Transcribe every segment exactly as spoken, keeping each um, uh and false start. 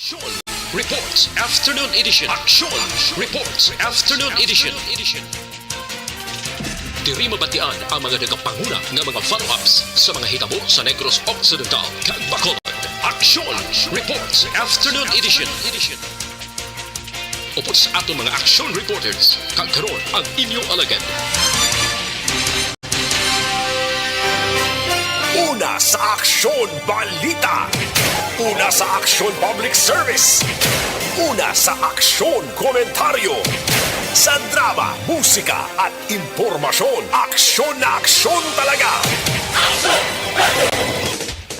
Aksyon Reports Afternoon Edition. Aksyon Reports Afternoon Edition. Diri mabatian ang mga nagapanguna nga mga follow-ups sa mga hitabo sa Negros Occidental kag Bacolod. Aksyon Reports Afternoon Edition. Upod sa aton mga action reporters, kag karon ang inyo alagad. Una sa aksyon, balita. Una sa aksyon, public service. Una sa aksyon, komentaryo. Sa drama, musika, at impormasyon, aksyon na aksyon talaga.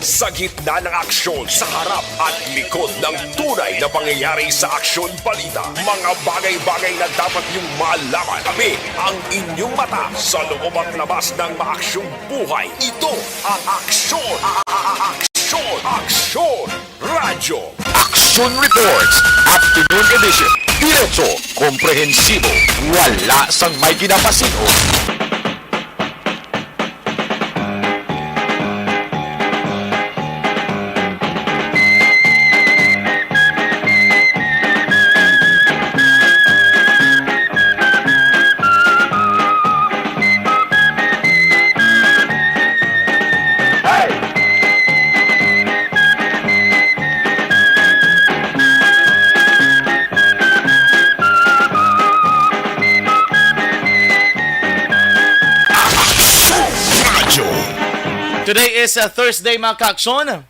Sa gitna ng aksyon, sa harap at likod ng tunay na pangyayari sa aksyon balita, mga bagay-bagay na dapat niyong malaman. Kami ang inyong mata sa loob at labas ng maaksyong buhay. Ito ang aksyon, a- a- a- aksyon, aksyon, radyo. Action Reports, Afternoon Edition. Diretso, komprehensibo, wala sang may ginapasin-o. Radyo. Today is, uh, Thursday, mga kaaksyon.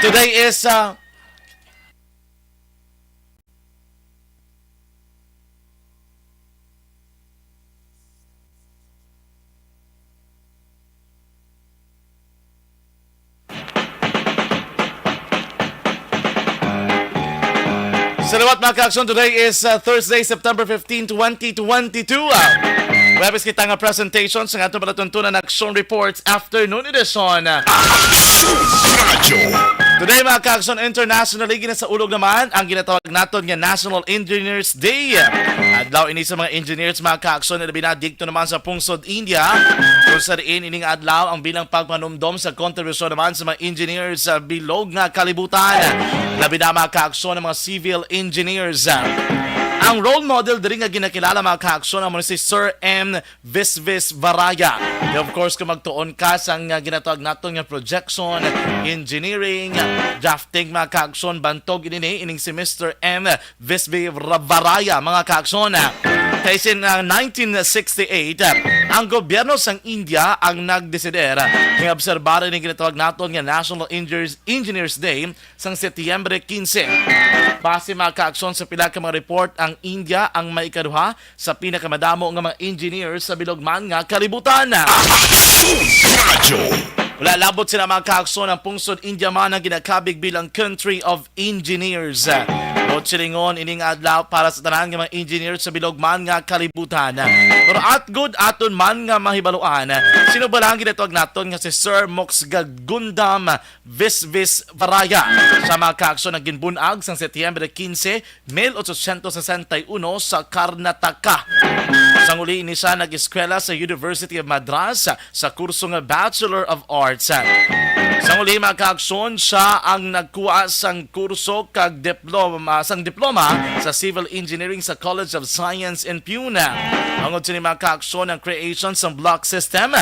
Today is, uh, Salamat, mga kaaksyon. Today is, uh, Thursday, September fifteen, twenty twenty-two. Uh, Huwebes kita nga presentation sa aton palatuntunan na Action Reports Afternoon Edition. Action Radio. Today, mga kaaksyon, internationally, ginasaulog naman ang ginatawag naton nga National Engineers Day. Adlaw ini sa mga engineers, mga kaaksyon, labi na didto naman sa pungsod India, kung sa diin ining adlaw ang bilang pagpanumdom sa kontribusyon naman sa mga engineers sa bilog nga kalibutan, labi na, mga kaaksyon, ang mga civil engineers. Ang role model diri nga ginakilala, mga kaaksyon, amo si Sir M. Visvesvaraya. Kay, of course, kung magtuon ka sa nga ginatawag naton nga projection, engineering, drafting, mga kaaksyon, bantog ini, ining si Mister M. Visvesvaraya, mga kaaksyon. Kay sin, ah, nineteen sixty-eight, ang gobyerno sang India ang nagdesider nga obserbar ini ginatawag naton nga National Engineers, Engineers Day sang Setyembre quince. Base, mga kaaksyon, sa pila ka mga report, ang India ang may ikaduha sa pinakamadamo nga mga engineer sa bilog man nga kalibutan. Radyo. Wala labot sila, mga kaaksyon, ang pungsod India man ang ginakabig bilang country of engineers. Buot silingon, ining adlaw para sa tanan nga mga engineer sa bilog man nga kalibutan. Pero at gud aton man nga mahibaluan, sino ba lang ginatawag naton nga si Sir Moksagundam Visvesvaraya? Sa, mga kaaksyon, ang ginbun-ag sang Setyembre quince, mil ochocientos sesenta y uno sa Karnataka. Sang uli ini siya nag-eskwela sa University of Madras sa kurso nga Bachelor of Arts. Sang uli, mga kaaksyon, siya ang nagkuha sang kurso kag diploma, sang diploma sa Civil Engineering sa College of Science in Pune. Tungod sini, mga kaaksyon, ang creation sang block system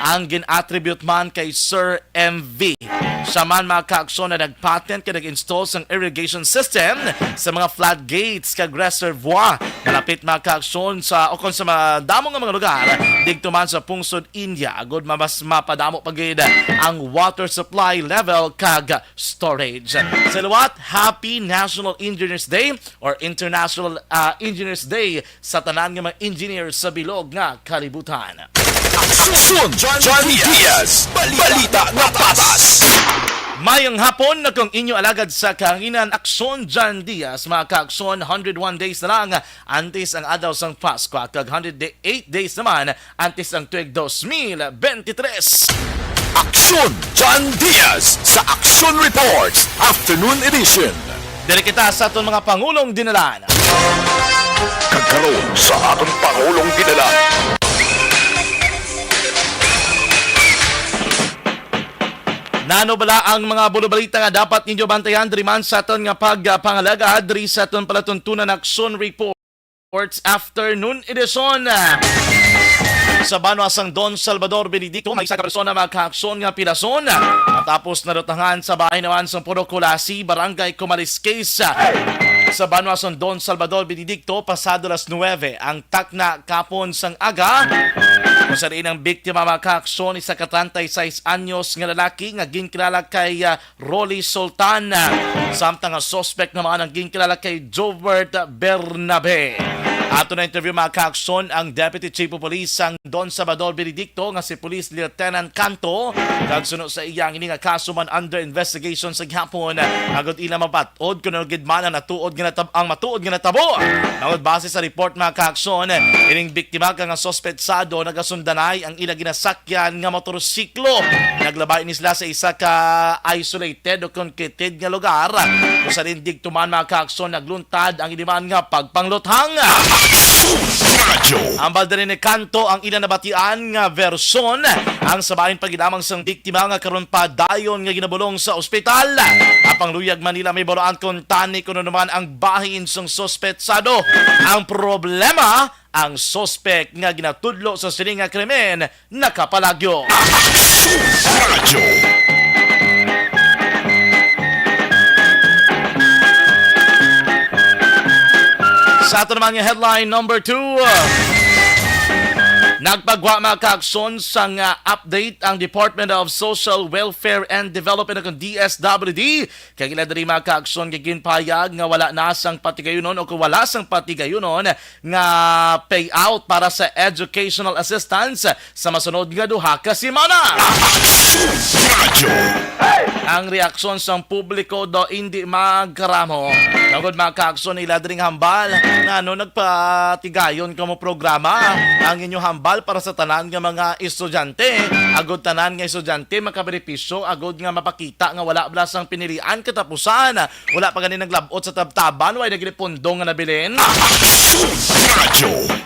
ang gin-attribute man kay Sir M V. Siya man, mga kaaksyon, ang nag-patent kag nag-install sang irrigation system sa mga floodgates kag reservoir malapit, mga kaaksyon, sa, o kon sa madamo nga mga lugar didto man sa pungsod India, agud ma-, mas mapadamo pa gid ang water supply level kag storage. Sa liwat, Happy National Engineers Day or International, ah, Engineers Day sa tanan nga mga engineer sa bilog nga kalibutan. Aksyon, Johnny Diaz. Balita nga patas. Mayong hapon na kung inyo alagad sa kahanginan, Aksyon John Diaz, mga ka-Aksyon, hundred one days na lang antes ang adlaw sang Pasko, kag hundred eight days naman antes ang tuig dos mil bentitres. Aksyon John Diaz sa Aksyon Reports Afternoon Edition. Diri kita sa aton mga pangulong dinalan. Kag karon sa aton pangulong dinalan. Nano bala ang mga bulobalita nga dapat ninyo bantayan diri man sa aton nga pagpangalagad diri sa aton palatuntunan Aksyon Reports Afternoon Edition? Sa banwa sang Don Salvador Benedicto, may isa ka persona, mga ka-Aksyon, nga pilason matapos nalutangan sa bahay naman sang Puro Culasi, Barangay Kumalisquis, sa banwa sang Don Salvador Benedicto, pasado las nuwebe ang takna kapon sang aga. Kung sa diin ang biktima, mga ka-Aksyon, isa ka treinta y seis anyos nga lalaki nga ginkilala kay, ah, Rolly Sultan, samtang ang suspect naman ang ginkilala kay Jovert Bernabe. Ato na interview, mga ka-Aksyon, ang Deputy Chief of Police sang Don Salvador Benedicto nga si Police Lieutenant Canto, kag suno sa iya, ang ini nga kaso man under investigation sa gihapon, agud ila mabat-od kung ano gid man ang natuod nga natab-, ang matuod nga natabo. Tungod base sa report, mga ka-Aksyon, ining biktima kag ang suspetsado nagasundanay ang ila ginasakyan nga motorsiklo. Naglabay ni sila sa isa ka isolated o concreted nga lugar, kung sa diin didto man, mga ka-Aksyon, nagluntad ang ini man nga pagpangluthang. Radyo. Hambal diri ni Canto ang ila nabatian nga version. Ang sa bahin pa gid lamang sang biktima nga karon pa dayon nga ginabulong sa ospital. Apang luyag man nila mahibaluan kung tani kuno naman ang bahin sang suspetsado. Ang problema, ang suspek nga ginatudlo sa sini nga krimen nakapalagyo. Radyo. Sa ato naman nga headline number two, nagpagwa, mga ka-Aksyon, sang, ah, update ang Department of Social Welfare and Development o D S W D. Kag ila diri, mga ka-Aksyon, nga ginpahayag nga wala na sang patigayunon o kung wala sang patigayunon nga payout para sa educational assistance sa masunod nga duha ka semana. Radyo. Ang reaksyon sang publiko daw indi magkaramo. Tungod, mga ka-Aksyon, ila diri nga hambal nga ano, nagpatigayon kamo programa. Ang inyo hambal para sa tanan nga mga estudyante, agud tanan nga estudyante makabenepisyo, agud nga mapakita nga wala bala sang pinilian katapusan. Wala pa gani naglab-ot sa tabtaban, way na gid pundong nga nabilin. Radyo.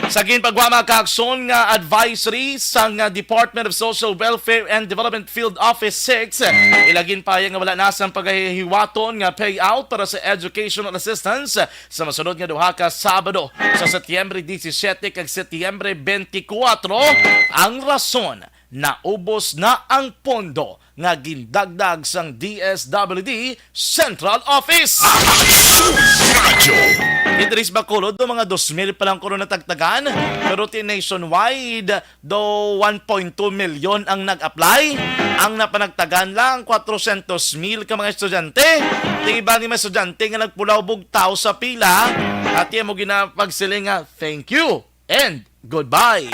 Sa ginpagwa, mga ka-Aksyon, nga advisory sang, ah, Department of Social Welfare and Development Field Office six, ila ginpahayag nga wala na sang pagahihiwaton nga payout para sa educational assistance sa masunod nga duha ka Sabado, sa Setyembre disisiete kag Setyembre bentikuwatro. Ang rason, naubos na ang pondo nga gindagdag sang D S W D Central Office. Radyo. Diri sa Bacolod, do mga dos mil pa lang kuno natagtagan, pero ti nationwide, do one point two million ang nag-apply. Ang napanagtagan lang, kwatrocientos mil ka mga estudyante. Ti iban ni mga estudyante nga nagpulaw bugtaw sa pila, at iya mo ginapagsiling nga, "Thank you and goodbye."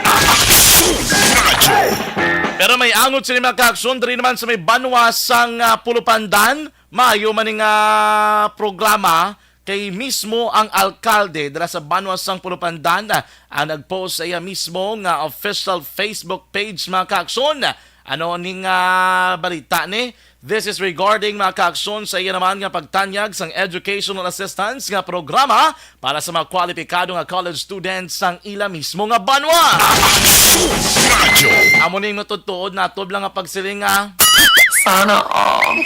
Pero may angot sini, mga ka-Aksyon, diri naman sa may banwa sang, ah, Pulupandan. Maayo man ning, ah, programa kay mismo ang alkalde dira sa banwa sang Pulupandan, ah, ang nag-post sa iya mismo nga official Facebook page, mga ka-Aksyon. Ano ning, ah, balita ni? This is regarding, mga ka-Aksyon, sa iya naman nga pagtanyag sang educational assistance nga programa para sa mga kwalipikado nga college students sang ila mismo nga banwa. Radyo. Amo ning matutuod nato lang nga pagsiling nga, "Sana all."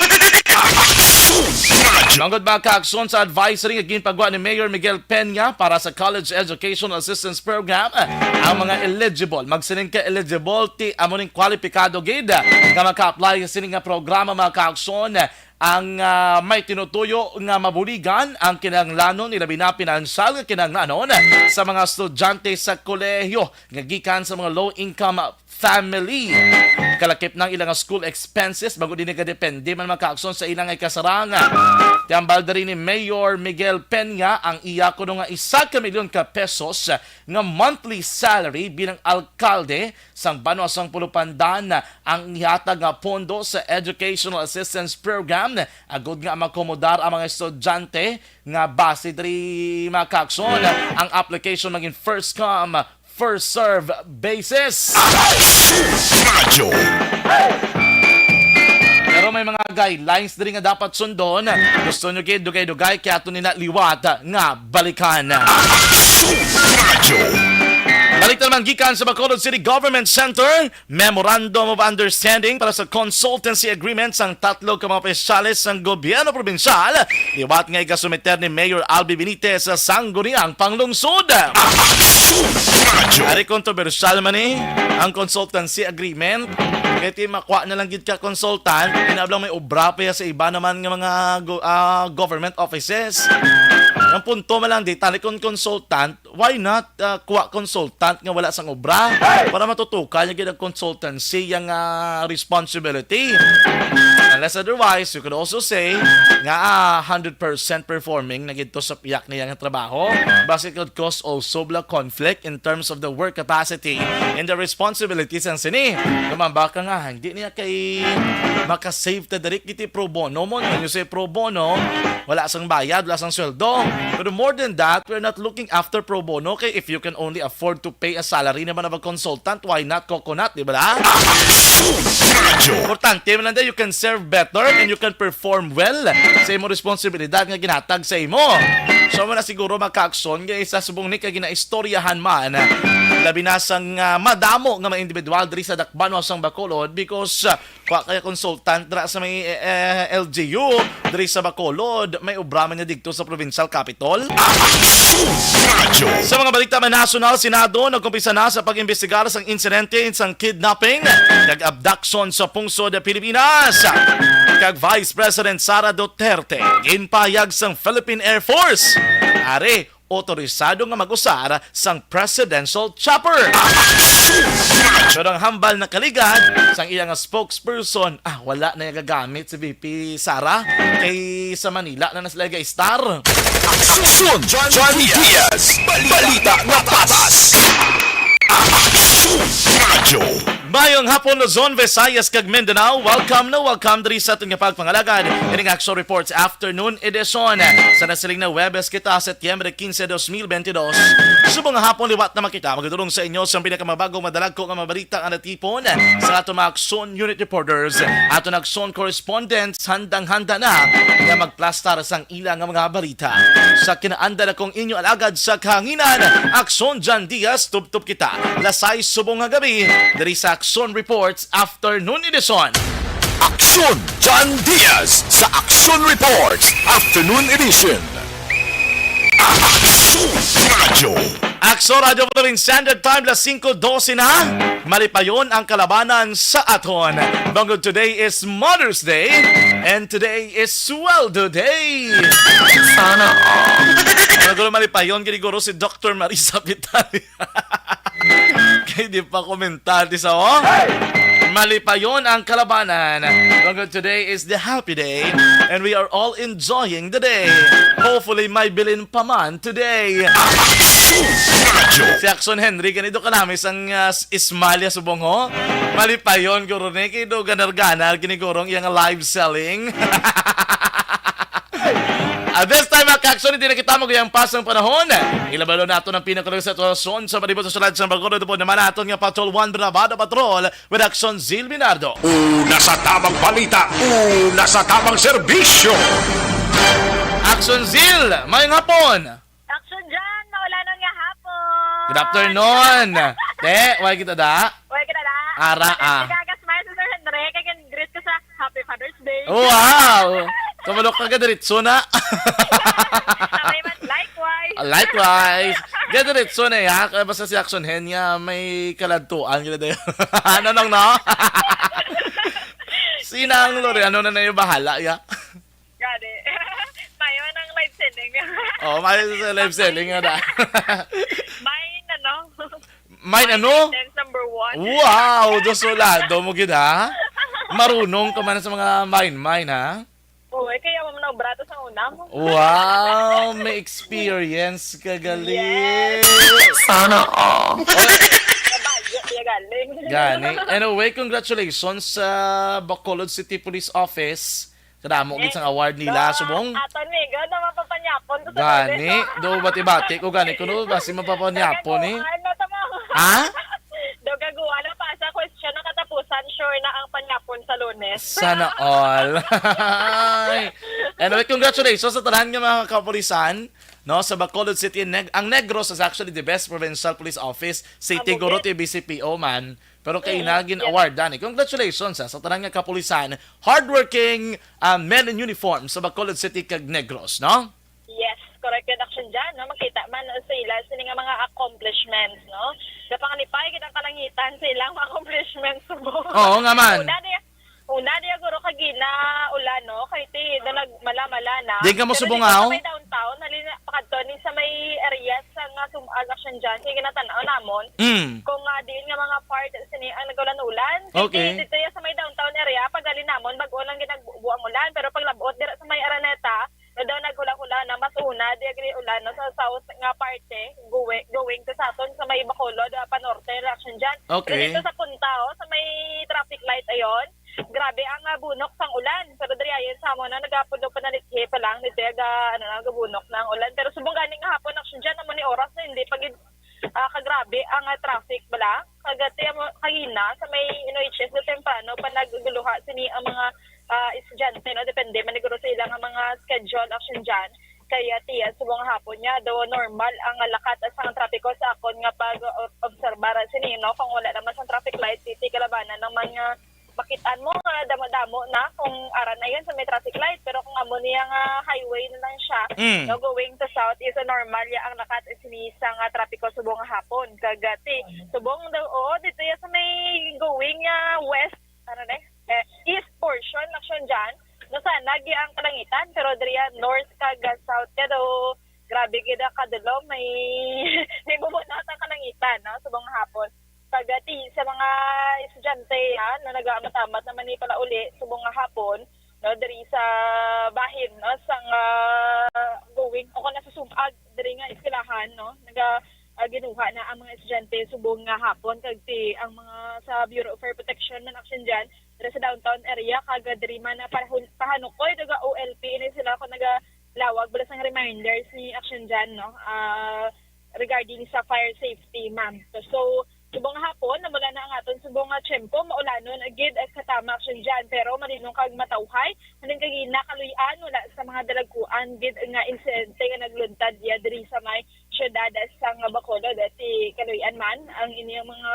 Manggod, mga ka-Aksyon, sa advisory nga ginpagwa ni Mayor Miguel Peña para sa College Educational Assistance Program, ang mga eligible, magsiling ka eligible, ti amo ning kwalipikado gid nga maka-apply sa sini nga programa, mga ka-Aksyon, ang, ah, may tinutuyo nga mabuligan ang kinahanglanon, ilabi na pinansyal nga kinahanglanon sa mga estudyante sa kolehiyo nga gikan sa mga low-income family. Kalakip na ang ilang school expenses, bangod ini kadepende man, mga kaakson, sa ilang ikasarang. Ti hambal diri ni Mayor Miguel Peña, ang iya kuno nga isa ka milyon ka pesos nga monthly salary bilang alkalde sang Banwa sang Pulupandan ang ihatag nga pondo sa Educational Assistance Program, agud nga makomodar ang mga estudyante nga base diri, mga kaakson, ang application maging first come, first serve basis. Radyo. Pero may mga guidelines diri nga dapat sundon. Gusto nyo gid dugay-dugay, kay ato nila liwat nga balikan. Radyo. Balik naman gikan sa Bacolod City Government Center, Memorandum of Understanding para sa consultancy agreement sang tatlo ka mga opisyales sang gobyerno probinsyal, liwat nga igasumiter ni Mayor Albi Benitez sa Sangguniang Panglungsod. Radyo. Ari kontrobersyal man ni ang consultancy agreement. Kay ti makuha na lang gid ka consultant, inablang may obra pa ya sa iba naman nga mga go- ah, government offices. Ang punto man lang di, tali kung consultant, why not ah, kuha consultant nga wala sang obra para matutukan niya gid ang consultancy yang ah, responsibility? Unless otherwise, you could also say nga ah, hundred percent performing na gid to sa piyak niya nga trabaho. But it could cause also bala conflict in terms of the work capacity and the responsibilities sang sini. Kumamba ka nga, hindi niya kay makasave ta diri kiti pro bono mo. When you say pro bono, wala sang bayad, wala sang sweldo. Pero more than that, we're not looking after pro bono. Kay if you can only afford to pay a salary naman of a consultant, why not coconut, di ba? Radyo. Importante man lang, you can serve better and you can perform well sa imo responsibilidad nga ginatag sa imo. So, mo na siguro, mga kaakson, nga isa subong ni kay ginaistoryahan man, labi na sang ah, madamo nga mga individual diri sa Dakbayan sang Bacolod because ah, kuha kaya consultant dira sa may eh, eh, L G U diri sa Bacolod, may obra man niya didto sa provincial capital. Radyo. Sa mga balita man nasyonal, Senado nagkumpisa na sa pag-imbestigar sang insidente sang kidnapping kag abduction sa pungsod Pilipinas. Kag Vice President Sara Duterte ginpahayag sang Philippine Air Force, ari, otorisado nga mag-usar sang presidential chopper. Pero ang hambal nakaligad sang iya nga spokesperson, ah, wala na iya gagamit si V P Sara, kay sa Manila na na sila ga-star. Aksyon, John, John Diaz. Balita nga patas. Aksyon Radyo. Mayong hapon, Luzon, Visayas, kag Mindanao. Welcome na welcome diri sa aton nga pagpangalagad ining Aksyon Reports Afternoon Edition. Sa nasiling na Huwebes kita, Setyembre quince, dos mil veintidós. Subong nga hapon, liwat naman kita magdulong sa inyo sa pinakamabagong madalagko nga mga balita nga natipon sa aton mga Aksyon Unit Reporters, aton Aksyon Correspondents, handang-handa na nga magplastar sang ila nga mga balita. Sa kinaandan akong inyo alagad sa kahanginan, Aksyon John Diaz, tubtob kita. Lasay subong nga gabi, diri sa Aksyon Reports Afternoon Edition. Aksyon John Diaz sa Aksyon Reports Afternoon Edition. Aksyon Radyo. Aksyon Radyo Philippine Standard Time, las singko dose na. Malipayon ang kalabanan sa aton. Bangod today is Mother's Day and today is Sweldo Day. Sana all. Pero gulo malipayon gini guro si Doctor Marisa Vitali. Kay di pa komentante sa, oh. Malipayon ang kalabanan. Bangod today is the happy day and we are all enjoying the day. Hopefully, may bilin pa man today. Radyo. Si Aksyon Henry, ganito kalamis ang ah, s- ismalya subong, ho. Malipayon, guro, ni, kay do ganar-ganar, ginigurong iyang live selling. At this time, mga ka-aksyon, hindi na kita maguyang pasang panahon. Ilabalo nato ang pinakaluwag sa sitwasyon sa palibot sa syudad sa Bacolod. Ito po naman naton nga Patrol One Brabada Patrol with Aksyon Zil Minardo. Una sa tamang balita, una sa tamang serbisyo. Aksyon Zil, mayong hapon. Aksyon dyan, maulanon nga hapon. Good afternoon. Te, why kita da? Why kita da? Ara, ah. Nagagas smile si Sir Henry, kaya greet ko sa Happy Father's Day. Wow! Kamalok ka, diretso na. Aray man, likewise. Ah, likewise. Diretso na, ya. Kaya basta si Action Hen niya, may kaladtuan. Ano nang, no? Sinang Lori, ano na na yung bahala, ya? Gani. Mayo nang live selling. Oh, may sa live selling nga da. May ano? May ano? Ten number one. Wow! Dosulado mo gid, ha? Marunong ka man sa mga mine-mine, ha? Oo, eh, kaya mo na obrato sa una mo. Wow! May experience ka, galing! Yes. Sana all. Kabayo, kaya galing. Gani. Anyway, congratulations sa Bacolod City Police Office. Kadamo gid sang award nila, subong. Aton, migo, na mapapanyapon ko sa Gani, Lunes. Do bati-bati ko gani kuno, basi mapapanyapon, eh. Kagaguan na tamo. Ha? Do gaguan na pa sa question na katapusan, sure na ang panyapon sa Lunes. Sana all. Ay. Anyway, congratulations sa tanan nga mga kapulisan, no, sa Bacolod City. Neg-, ang Negros is actually the best provincial police office. City Amo guro gid. Ti B C P O man. Pero kay Mm, nagin yes. Award, Dani. Congratulations, ha, sa tanan nga kapulisan, hardworking, ah, men in uniform sa Bacolod City kag Negros, no? Yes, correct yun, Action Jan, no? Makita man sa ila sini nga mga accomplishments, no? Napangalipay gid ang kalangitan sa ilang mga accomplishments, subong. Oo nga man. Una niya, una niya, guro, kagina ulan, no? Kay ti, do nagmala-mala na. Di ka mo Pero subong, dito sa aw? May downtown, halin na, pakadto ni sa may area sa nga sumag, Action Jan, kay ginatanaw namon. Mm. Kung, ah, diin nga mga part sini ang nag-ulan-ulan. Kay Okay. Dito ya sa may downtown area, pag halin namon, bag-o lang ginagbubo ang ulan. Pero pag labot dira sa may Araneta, no, daw naghula-hula na, mas una, di agri ulan, no, sa south nga parte, going, going to sa aton, sa may Bacolod, ah, panorte, Action Jan. Okay. Pero dito sa punta, oh, sa may traffic light, ayon, grabe ang, ah, bunok sang ulan. Pero diri ayon sa amo na, nagapod no panalithe pa lang, dito, ga, ano na, gabunok na ang ulan. Pero subong gani nga hapon, Action Jan, amo ni oras na, hindi pa gid, ah, kagrabe ang, ah, traffic bala. Kagati amo, kagina, sa may N O H S, na temprano pa naguluha sini ang mga, ah, estudyante, no? Depende man siguro sa ilang mga schedule, Action Jan. Kaya tiya, subong nga hapon niya, daw normal ang lakat sang trapiko sa akon nga pag-obserbar sini, no? Kung wala naman sa traffic light, titi kalabanan naman nga makit-an mo nga damo-damo na kung ara na yun sa may traffic light. Pero kung amo niya nga highway na lang siya, Mm. no, going to south is normal ya ang lakat sini sa nga trapiko subong nga hapon. Kagati, subong daw, oo, dito ya sa may going nga west, ano na, eh, east portion, Action Jan, no, sana gi ang kalangitan, pero diri ya north kag south ya daw, grabe gid ang kadulom, may, may bubunot ang kalangitan, no, subong nga hapon. Kagati sa mga estudyante, ha, na nagaamat-amat naman ni pala uli subong nga hapon, no, diri sa bahin, no, sang, ah, going o kung nasa sumag diri nga eskwelahan, no, naga, ah, ginuha na ang mga estudyante subong nga hapon, kag ti ang mga sa Bureau of Fire Protection man, Action Jan, diri sa downtown area, kag diri man na pahun-, pahanukoy, naga O L P ini sila kung nagalawag bala sang reminders ni Action Jan, no, ah, regarding sa fire safety, ma'am. So, subong nga hapon, namula na ang aton subong nga tiyempo, maulanon gid ang katama, Action Jan, pero malinong kag matawhay, halin kag nakaluy-an, wala sa mga dalagkuan gid nga insidente nga nagluntad ya diri sa may siyudad sang Bacolod. Ti kaluy-an man ang inyong mga,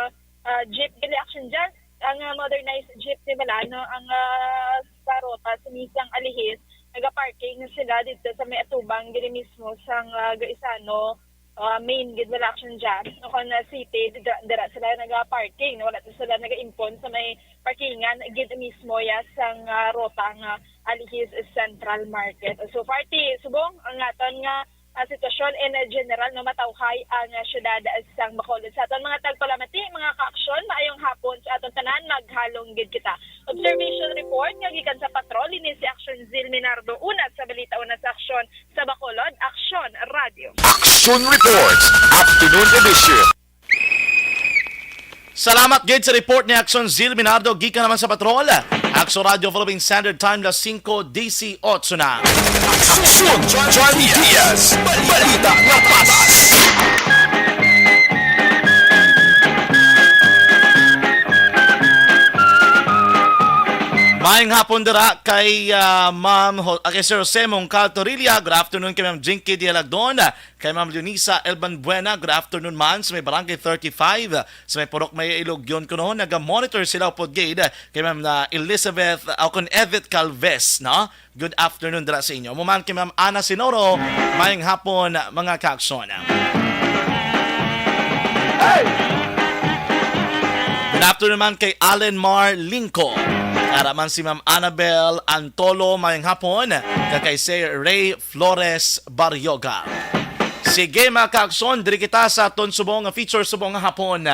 ah, jeep, gali, Action Jan, ang, ah, modernized jeep ni bala, no, ang, ah, sa rota sa misang Alihis, nagaparking sila dito sa may atubang gini mismo sang, ah, Gaisano, ah, main gid bala, Action Jan. No, kung na city, dira, dira sila nagaparking, no, wala to sila nagaimpon sa may parkingan gid mismo ya sang, ah, rota nga Alihis Central Market. So far, ti subong ang aton nga, ah, sitwasyon in, ah, general, no, matawhay ang, ah, siyudad sang Bacolod. Sa aton mga tagpalamati, mga ka-aksyon, maayong hapon sa aton tanan, maghalong gid kita. Observation report nga gikan sa patrol, ini si Action Zil Minardo, una sa balita, una sa aksyon, sa Bacolod, Aksyon Radio. Action Reports, Afternoon Edition. Salamat gid sa report ni Action Zil Minardo gikan naman sa patrol. Action Radio Philippine Standard Time, las singko dieciocho na. Aksyon, John Diaz, balita nga patas. Maayong hapon dira kay, ah, Ma'am Ho-, ah, kay Sir Jose Mongcal Torilla. Good afternoon kay Ma'am Jinky Dialagdon. Kay Ma'am Leonisa Elban Buena, good afternoon man sa may Barangay thirty-five, sa may Purok Maya, Ilogion kuno. Naga-monitor sila upod gid kay Ma'am na Elizabeth, ah, o kon Edith Calves, no? Good afternoon dira sa inyo. Mo man kay Ma'am Ana Sinoro, maayong hapon, mga ka-aksyon. Good afternoon man kay Allen Mar Lingco. Ara man si Ma'am Annabel Antolo, maayong hapon. Kag kay Sir Ray Flores Barrioga. Sige, mga ka-aksyon, diri kita sa aton subong nga feature subong nga hapon.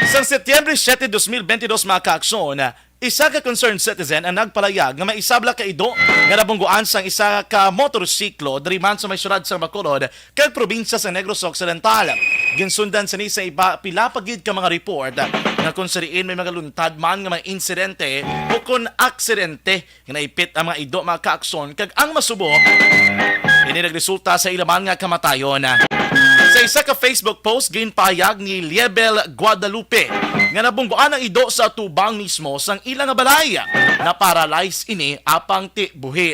Sang Setyembre siete, dos mil bentidós, mga kaaksyon, isa ka concerned citizen ang nagpalayag nga may isa bala ka ido nga nabungguan sang isa ka motorsiklo diri man sa may siyudad sang Bacolod kag probinsya sa Negros Occidental. Ginsundan sini sa iba, pila pa gid ka mga report nga kung sa diin may mga luntad man nga may insidente o kon aksidente nga naipit ang mga ido, mga kaaksyon, kag ang masubo, ini nagresulta sa ila man nga kamatayon. Sa isa ka Facebook post, ginpahayag ni Liebel Guadalupe nga nabungguan ang ido sa atubang mismo sang ila nga balay. Na-paralyze ini apang ti buhi.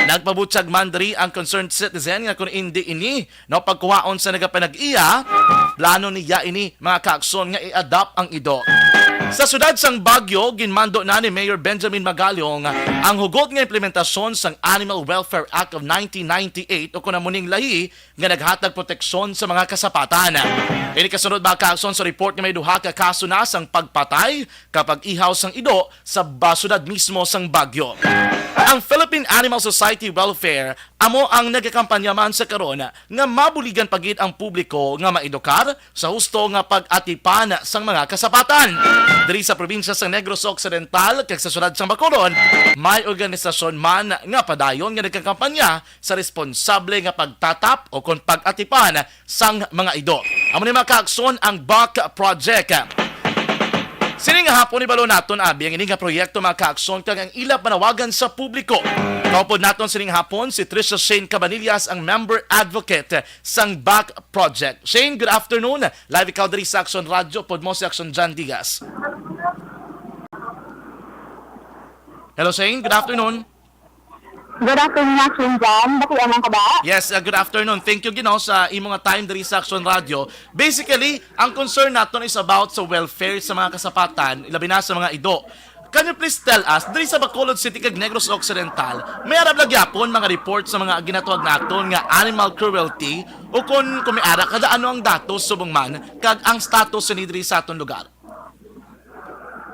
Nagpabutyag man diri ang concerned citizen nga kung indi ini no pagkuhaon sa nagapanag-iya, plano niya ini, mga kaakson, nga i-adopt ang ido. Sa siyudad sang Baguio, ginmando na ni Mayor Benjamin Magaliong ang hugot nga implementasyon sang Animal Welfare Act of nineteen ninety-eight, o kon amo ning lahi nga naghatag proteksyon sa mga kasapatan. Ini kasunod, mga kaakson, sa report nga may duha ka kaso na sang pagpatay kag pag-ihaw sang ido sa ba-, siyudad mismo sang Baguio. Ang Philippine Animal Society Welfare amo ang nagakampanya man sa karon nga mabuligan pa gid ang publiko nga maedukar sa husto nga pag-atipan sang mga kasapatan. Diri sa probinsya sa Negros Occidental kag sa siyudad sang Bacolod, may organisasyon man nga padayon nga nagkakampanya sa responsable nga pagtatap o kon pag-atipan sang mga ido. Amo ni, mga kaakson, ang Buck Project. Sining hapon, ibalo naton, abi, ang ini nga proyekto, mga kaakson, kag ang ila panawagan sa publiko. Kaupod naton sining hapon si Trisha Shane Cabanillas, ang member advocate sang Buck Project. Shane, good afternoon. Live ikaw diri sa Aksyon Radyo. Upod mo si Aksyon Jan Diaz. Hello, Shane. Good afternoon. Good afternoon, Action Jan. Bati, anong ka ba? Yes, uh, good afternoon. Thank you, Gino, sa imo nga time diri sa Action Radio. Basically, ang concern naton is about sa welfare sa mga kasapatan, labi na sa mga ido. Can you please tell us, diri sa Bacolod City kag Negros Occidental, may arab lang gyapon mga report sa mga ginatawag naton nga animal cruelty, o kon, kung may ara, kada ano ang datos subong man kag ang status sini diri sa aton lugar?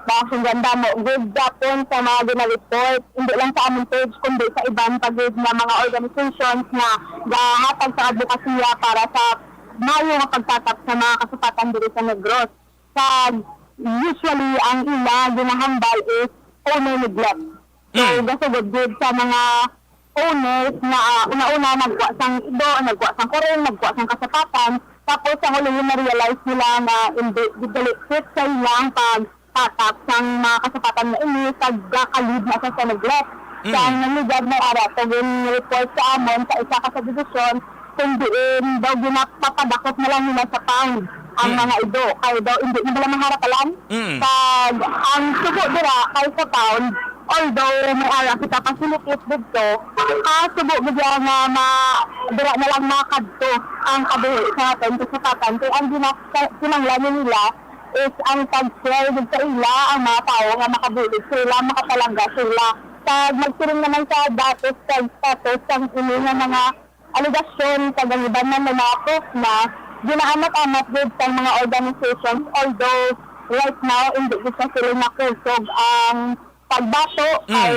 Baka sing ganda mo, good gapon sa mga gina-report, hindi lang sa among page, kundi sa iban pa gid nga mga organizations nga gahatag sa advokasya para sa mayo nga pagtatap sa mga kasapatan diri sa Negros. Kag usually, ang ila ginahambal is owner neglect. So, Mm. gasugod gid sa mga owners nga, ah, una-una nagwa sang ido, nagwa sang kuring, nagwa sang kasapatan, tapos ang ulihi na-realize nila nga hindi gid dali fit sa ilang pagtatap sang mga kasapatan nga ini, kag gakalid na sa, sa neglect. Mm. Sa nangyayad na ara, to gin-report sa amon sa isa ka subdivision, kung diin daw ginapapadakop na lang nila sa pound ang Mm. mga ido, kay daw hindi na nila maharap lang. Mm. Kag ang subo dira kay sa pound, although may ara kita facilities didto, ah, subo gid siya nga ma-, dira na lang makadto ang kabuhi sa aton kasapatan. Kay ang gina-, kinahanglan nila is ang pag-share gid sa ila ang mga tawo nga makabulig sa ila, makapalangga sa ila. Kag magsiling naman sa datos kag status sang ini nga mga alegasyon kag ang iban man nga mga proof na ginaamat-amat gid sang mga organizations, although right now indi gid sa sila nakusog ang pagbato Mm. kay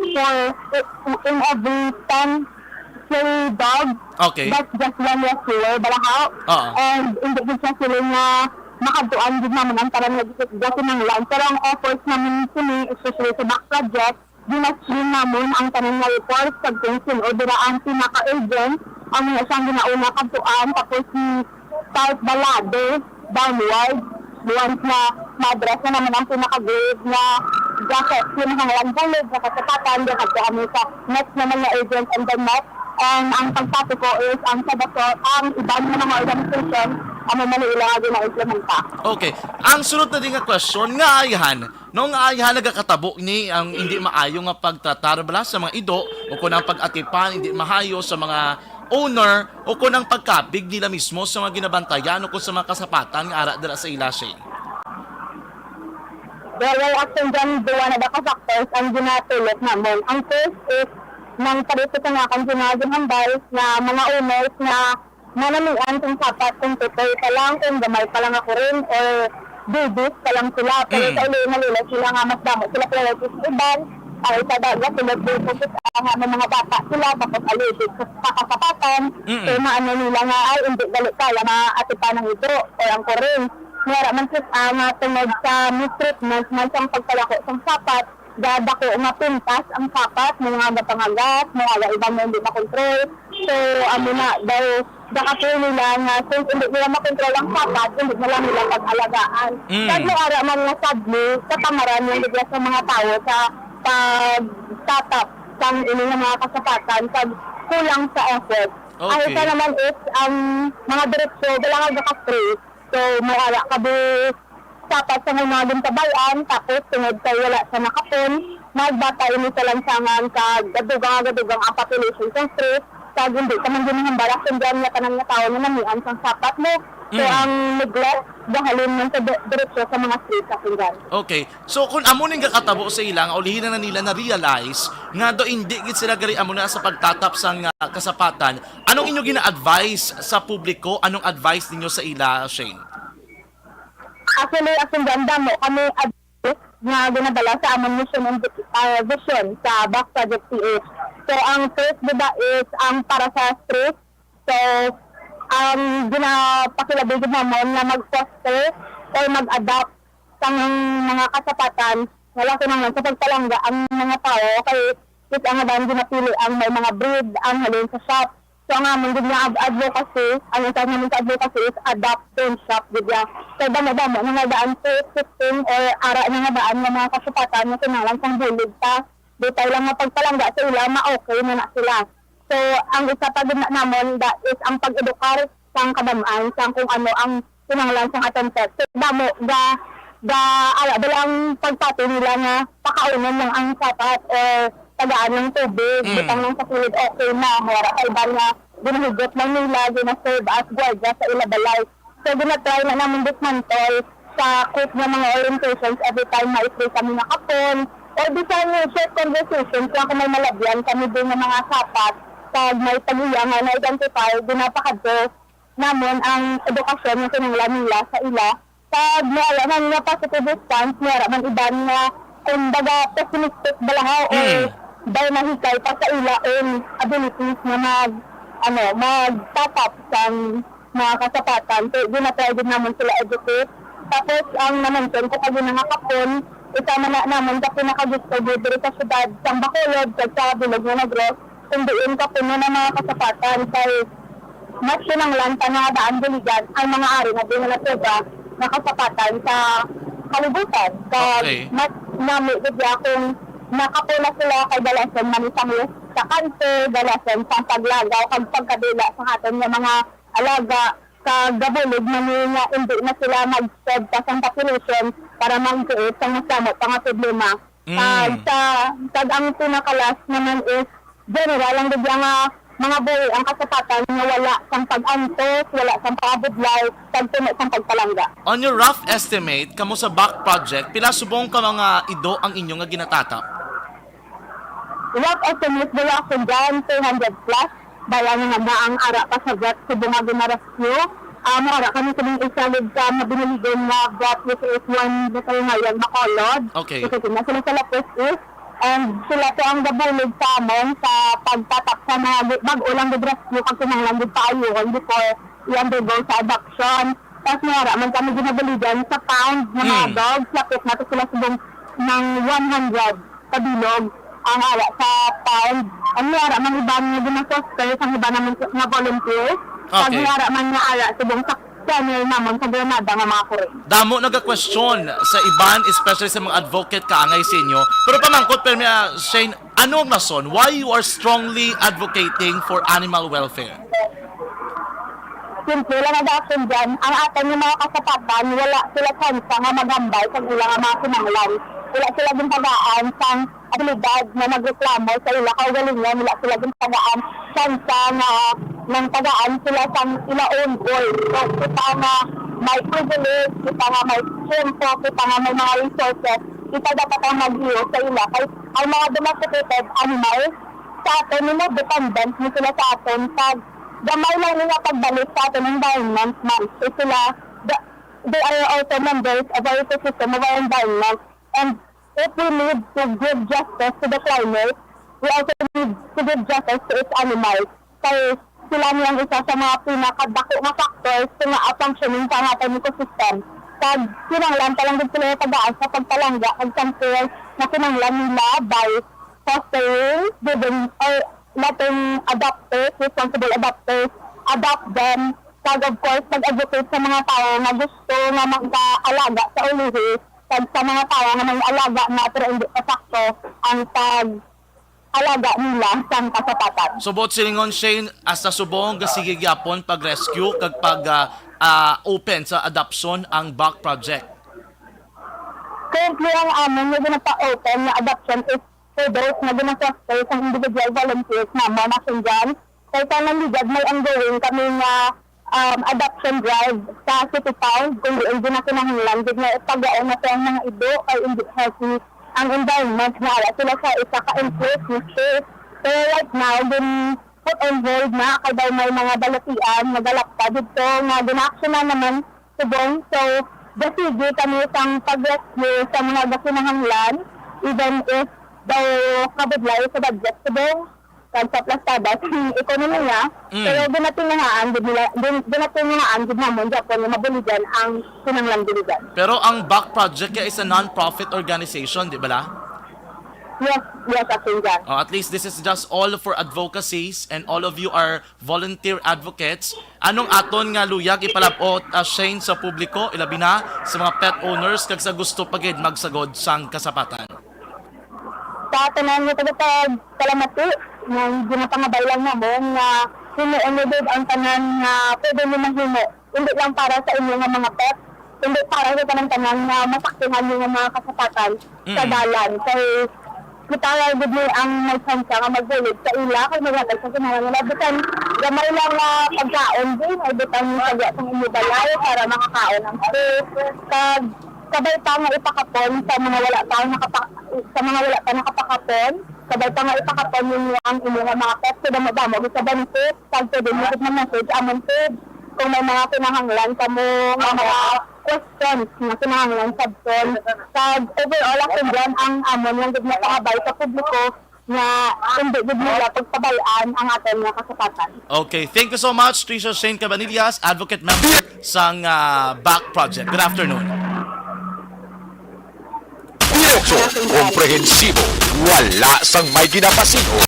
for in every ten stray dogs, Okay. that's just one rescuer, balahaw. Oo. And hindi gid siya sila nga makadtuan gid naman ang tanan nga gis-, gikinahanglan. Pero ang efforts naman sini, especially sa Buck Project, gina-screen namon ang tanan nga reports kag kung sin-o dira ang pinaka-urgent, ang mga siyang ginauna kadtuan, tapos si South Balade downward, once na ma-address na naman ang pinaka-grave nga gaset, kinahanglan bulog nga kasapatan, gakadtuan mo sa next naman nga urgent and then next. And ang pagpati ko is ang sa Basol, ang iban nga mga organization, amo man ang ila nga gina-implementa. Okay. Ang sunod na din nga question, nga ayhan, no, nga ayhan nagakatabo ni ang hindi maayo nga pagtratar bala sa mga ido o kung ang pag-atipan hindi mahayo sa mga owner o kung ang pagkabig nila mismo sa mga ginabantayan o kung sa mga kasapatan nga ara dira sa ila, Shane? Well, well, actually, dyan, duwa na ba ka factors ang ginatulok namon. Ang first is, nang parito sa nga kang ginagambal na mga owners na manamian kung sapat kung tutoy pa lang, kung gamay pa lang ako rin, or babies pa lang sila. Pero Mm. sa uli, nalila sila nga mas damo sila priority sa iban. Ang isa daga, sila focus ang ano, mga bata sila, tapos allergic sa kakasapatan. Mm. So, maano nila nga, ay, hindi gali kaya nga atipan ang ito or ang kuring. May ara man kita nga tungod sa mistreatment man sang pagpadako sang sapat, gadako nga pintas ang sapat, may mga gapangagat, may ara iban nga hindi makontrol. So, amo na daw, gakapili nila nga since hindi nila makontrol ang sapat, hindi na lang nila pag-alagaan. Mm. Kag may ara man nga sadly, katamaran lang gid sa mga tawo sa pagtatap sang ini nga mga kasapatan kag kulang sa effort. Ang Okay. isa naman is ang mga diretsyo, wala nga gaka-straight. So, may ara ka di sapat sa mga ginpabay-an, tapos tungod kay wala sa nakapon, nagbata ini sa lansangan kag gadugang-gadugang ang population sa street, kag hindi ka man ginahambal ang sundyan nga tanan nga tawo nga namian sang sapat mo. So, Mm. ang neglect, gahalin man sa di-, diretsyo sa mga street sa sundyan. Okay. So, kung amo ning gakatabo sa ila nga ulihi na nila na-realize nga do hindi gid sila gari amo na sa pagtatap sang, ah, kasapatan, anong inyo gina-advise sa publiko? Anong advice ninyo sa ila, Shane? Actually, akong ganda mo kami advice nga ginadala sa among mission and, ah, vision sa Back Project P H. So, ang first, di ba, is ang para sa street. So, ang ginapakilabi gid namon nga mag-foster or mag-adapt sang mga kasapatan nga wala kinahanglan sa pagpalangga ang mga tawo kay kita nga daan ginapili ang may mga breed ang halin sa shop. So, ang amon gid nga ad-, advocacy, ang isa naman sa advocacy is adopt, don't shop gid ya. Kay damo-damo na nga daan sa existing or ara na nga daan nga mga kasapatan nga kinahanglan sang bulig pa. Di tayo lang mapagpalangga sa ila, ma-okay na na sila. So, ang isa pa gid na namon da is ang pag-edukar sang kadam-an sang kung ano ang kinahanglan sang aton pet. So, damo ga, ga, ala, dala ang pagpati nila nga pakaunon lang ang sapat or tagaan ng tubig, Mm. butang lang sa kilid, okay na. May ara kay iban nga ginahugot lang nila, gina-serve as gwardiya sa ila balay. So, gina-try na namon dismantle sa quick nga mga orientations every time may free kami nga kapon, or bisan yung short conversations lang kung may malabyan kami din nga mga sapat, kag may tag-iya nga na-identify, ginapakadto namon ang edukasyon nga kinahanglan nila sa ila. Kag may ara man nga positive response, may ara man iban nga, kumbaga, pessimistic bala, ha, or Mm. daw nahikay pa sa ila own abilities nga mag, ano, mag-top up sang mga kasapatan. So, ginatry din namon sila educate. Tapos, ang na-mention ko kanina nga kapon, isa man na namon sa pinakagusto gid diri sa syudad sang Bacolod kag sa bilog nga Negros, kung diin kapuno ng mga kasapatan. Kay mas kinahanglan pa nga daan buligan ang mga ari nga di na natubag nga kasapatan sa kalibutan. Kag Okay. mas nami gid ya kung nakapuna sila kay dalason man sang sa kanser, dalason sang paglagaw kag pagkadula sa aton nga mga alaga, kag gabulig man ni nga indi na sila mag-spread pa sang population para mag-create sang mas damo pa nga problema. Mm. Kag sa, kag ang pinaka-last naman is general lang gid ya nga mga buhi ang kasapatan nga wala sang pag-antos, wala sang pangabudlay, kag puno sang pagpalangga. On your rough estimate, kamo sa Back Project, pila subong ka mga ido ang inyo nga ginatatap? Rough estimate, wala ako dyan, two hundred plus. Bayan nga na ang ara pa sa vet, subong nga gina-rescue. Ah, may ara kami sining isa gid ka mabiniligon nga vet, which is one veterinarian Bacolod. Okay. Kasi na sila sa Lapis East. And sila to ang gabulig sa amon sa pagtatap sa mga gi-, bag-o lang gid rescue kag kinahanglan gid paayuhon before i-undergo sa adoption. Tas may ara man kami ginabuligan sa pound nga mga Hmm. dogs, lapit na to sila subong ng one hundred ka bilog ang ara sa pound. Ang may ara man iban nga gina-foster, ang iba naman nga volunteers. Kag Okay. may ara man nga ara subong sa kennel namon sa Granada nga mga kuring. Damo naga-question sa iban, especially sa mga advocate kaangay sa inyo. Pero pamangkot, pero, ah, Shane, ano ang rason why you are strongly advocating for animal welfare? Simple lang ang reaction dyan. Ang aton nga mga kasapatan, wala sila tsansa nga maghambal sa ilang mga kinahanglan. Wala sila gintagaan sang abilidad nga magreklamo sa ila kaugalingon, wala sila gintagaan tsansa nga nangtagaan sila sang ila own voice. So, kita nga may privilege, kita nga may tiyempo, kita nga may mga resources, kita dapat ang mag-iyo sa ila. Kay ang mga domesticated animals, sa aton, you know, dependent ni sila sa aton. Pag gamay lang nila pagbalik sa aton environment, man, so sila, the, they are also members of our ecosystem, of our environment. And if we need to give justice to the climate, we also need to give justice to its animals. Kay sila ni ang isa sa mga pinakadako nga factors kung nga functioning sa aton ecosystem. pag kinahanglan pa lang gid sila tagaan sa pagpalangga kag sampol nga kinahanglan nila by fostering, giving, or letting adopters, responsible adopters, adopt them. Kag of course, mag-educate sa mga tawo nga gusto nga magkaalaga sa ulihi, kag sa mga tawo nga may alaga na pero hindi pa sakto ang pag-alaga nila sang kasapatan. So, buot silingon, Shane, hasta subong nga sige gyapon pag-rescue kag pag, ah, ah, open sa adoption ang BAC project? Currently, ang amon nga ginapa-open nga adoption is for those nga gina-foster sang individual volunteers namon, Action John. Kay sa Landigad may ongoing kami nga, um, adoption drive sa City Pound, kung diin ginakinahanglan gid nga ipagaon nato ang mga ido kay hindi healthy ang environment nga ara sila sa isa ka enclosed nga space. Pero right now, gin put on hold na kay daw may mga balatian nga galapta didto nga gina-actionan naman subong. So, gasigi kami sang pag-rescue sa mga gakinahanglan, even if daw kabudlay sa budget subong kag sa plastada sa ekonomiya. Mm. Pero ginatinguhaan gid nila, gin-, ginatinguhaan gid namon gyapon nga mabuligan ang kinahanglan buligan. Pero ang BAC Project kay is a non-profit organization, di bala? Yes, yes, Action John. Oh, at least this is just all for advocacies and all of you are volunteer advocates. Anong aton nga luyag ipalab-ot, ah, Shane, sa publiko, ilabi na sa mga pet owners kag sa gusto pa gid magsagod sang kasapatan? Sa tanan nga taga-, taga-, talamati, nga ginapangabay lang namon nga himuon niyo gid ang tanan nga pwede niyo mahimo, hindi lang para sa inyo nga mga pet, kundi para sa tanan-tanan nga masaktuhan niyo nga mga kasapatan sa Mm. dalan. Kay kita ra gid ni ang may tsansa nga magbulig sa ila kag maghatag sa kinahanglan nila. Bisan gamay lang nga pagkaon din, ay butang niyo sa sang inyo balay para makakaon ang pet. Kag sabay pa nga ipakapon sa mga wala pa nakapa-, sa mga wala pa nakapakapon, sabay pa nga ipakapon ninyo ang inyo nga mga pet sa damo-damo sa bansit, kag pwede mo gid mag-message amon, page kung may mga kinahanglan kamo nga mga questions nga kinahanglan sabton. Kag overall, Action John, ang amon lang gid nga pangabay sa publiko nga hindi gid nila pagpabay-an ang aton nga kasapatan. Okay, thank you so much, Tricia Shane Cabanillas, advocate member sang, ah, BAC Project. Good afternoon. Diretso, komprehensibo, wala sang may ginapasin-o.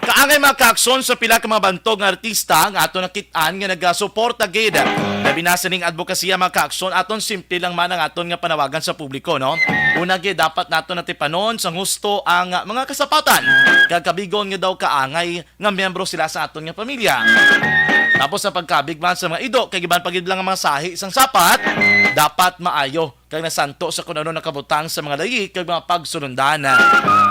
Kaangay, mga kaakson, sa pila ka mga bantog nga artista nga aton nakit-an nga nagasuporta gid. Labi na sining adbokasiya, mga kaakson, aton simple lang man ang aton nga panawagan sa publiko, no? Una gid, dapat naton natipanon sang husto ang mga kasapatan kag kabigon nga daw kaangay nga miyembro sila sa aton nga pamilya. Tapos sa pagkabig man sa mga ido kag iban pa gid lang nga mga sahi sang sapat, dapat maayo kag nasanto sa kun ano nakabutang sa mga layi kag mga pagsulundan.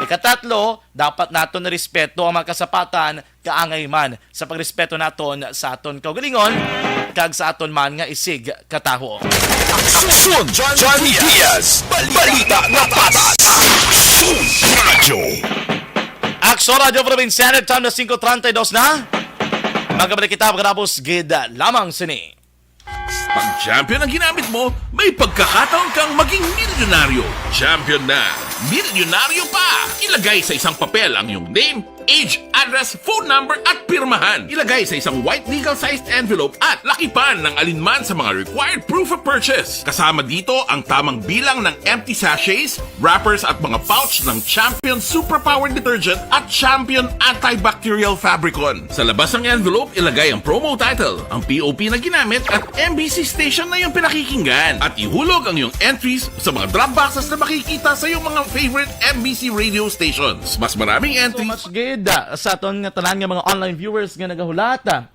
Ikatatlo, dapat naton irespeto ang mga kasapatan kaangay man sa pagrespeto naton sa aton kaugalingon kag sa aton man nga isig katawo. Aksyon, John Diaz, balita nga patas. Aksyon Radyo. Aksyon Radyo Provinciano, time na singko treinta y dos na. Magabalik kita pagkatapos gid lamang sini. Pag champion ang ginamit mo, may pagkakataon kang maging milyonaryo. Champion na, milyonaryo pa! Ilagay sa isang papel ang iyong name, age, address, phone number, at pirmahan. Ilagay sa isang white legal-sized envelope at lakipan ng alinman sa mga required proof of purchase. Kasama dito ang tamang bilang ng empty sachets, wrappers, at mga pouch ng Champion Superpower Detergent at Champion Antibacterial Fabricon. Sa labas ng envelope, ilagay ang promo title, ang P O P na ginamit, at M B C station na iyong pinakikinggan. At ihulog ang iyong entries sa mga drop boxes na makikita sa iyong mga favorite M B C radio stations. Mas maraming entries. So much gid, ah, sa aton nga tanan nga mga online viewers nga nagahulat, ah.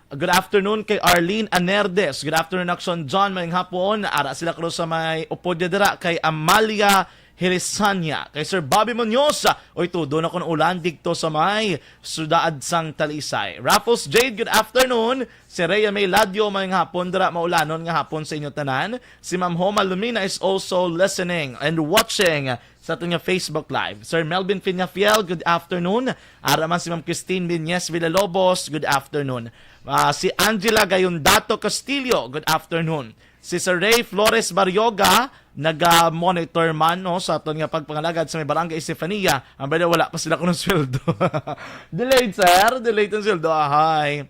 Good afternoon kay Arlene Anerdes. Good afternoon, Action John. Mayong hapon. Ara sila karon sa may upod niya dira kay Amalia Hilisanya. Kay Sir Bobby Munoz, oy, tudo na kun ulan didto sa may siyudad sang Talisay. Raffles Jade, good afternoon. Si Rhea May Ladio, mayong hapon dira, maulanon nga hapon sa inyo tanan. Si Ma'am Homa Lumina is also listening and watching sa aton nga Facebook Live. Sir Melvin Peñafiel, good afternoon. Ara man si Ma'am Christine Viñez Villalobos, good afternoon. Ah, si Angela Gayondato Castillo, good afternoon. Si Sir Ray Flores Barrioga, naga-monitor man, no, sa aton nga pagpangalagad sa may Barangay Estefania. Ang bala, wala pa sila kuno sweldo. Delayed, sir. Delayed ang sweldo. Ahay.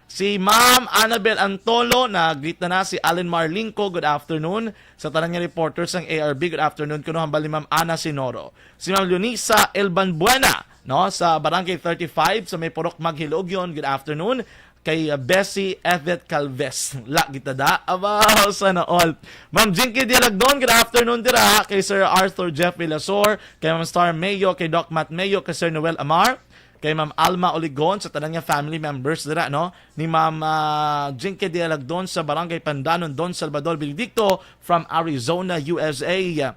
Si Ma'am Annabel Antolo, na-greet na na. Si Allen Marlingco, good afternoon. Sa tanan nga reporter sang A R B, good afternoon kuno, hambal ni Ma'am Ana Sinoro. Si Ma'am Leonisa Elban Buena, no, sa Barangay thirty-five, sa may Purok Maghilogyon, good afternoon. Kay, uh, Bessie Evette Calves, la kita da. Aba, sana all. Ma'am Jinky Dialagdon, good afternoon dira. Kay Sir Arthur Jeff Villasor, kay Ma'am Star Mayo, kay Doc Matt Mayo, kay Sir Noel Amar, kay Ma'am Alma Oligon, sa tanan nga family members dira, no, ni Ma'am, ah, Jinky Dialagdon sa Barangay Pandanon, Don Salvador Benedicto from Arizona, U S A.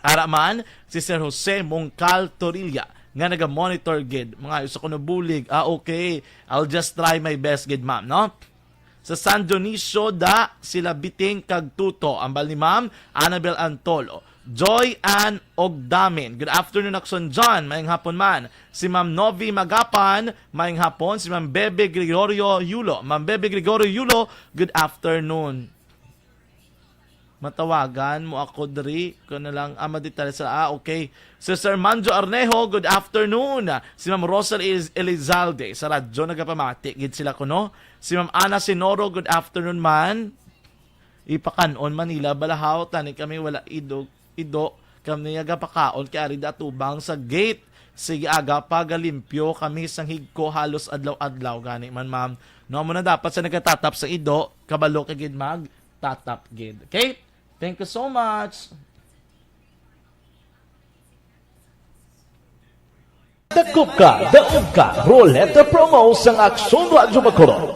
Ara man, si Sir Jose Mongcal Torilla, nga naga-monitor gid. Mga usa ko nabulig. Ah, okay. I'll just try my best gid, ma'am, no? Sa San Dionisio, da, sila Biting kag Tuto. Ambal ni Ma'am Annabel Antolo. Joy Ann Ogdamin. Good afternoon, Akson John. Mayang hapon man. Si Ma'am Novi Magapan, mayang hapon. Si Ma'am Bebe Gregorio Yulo. Ma'am Bebe Gregorio Yulo, good afternoon. Matawagan mo ako diri. Ko na lang, ah, madetalye sa, ah, okay. Si Sir Manjo Arnejo, good afternoon. Si Ma'am Rosal Eliz-, Elizalde, sa radyo nagapamati gid sila kuno. Si Ma'am Ana Sinoro, good afternoon man. Ipakan-on man nila balahaw, tani kami wala ido, ido. Kami nagapakaon kay ari da tubang sa gate. Sige, aga pa, galimpyo kami sang higko halos adlaw-adlaw. Gani man, ma'am. No, amo na dapat sa nagatatap sa ido, kabalo ka gid mag tatap gid. Okay? Thank you so much. Dakop ka, daog ka, Roleta Promo sang Aksyon Radyo Bacolod.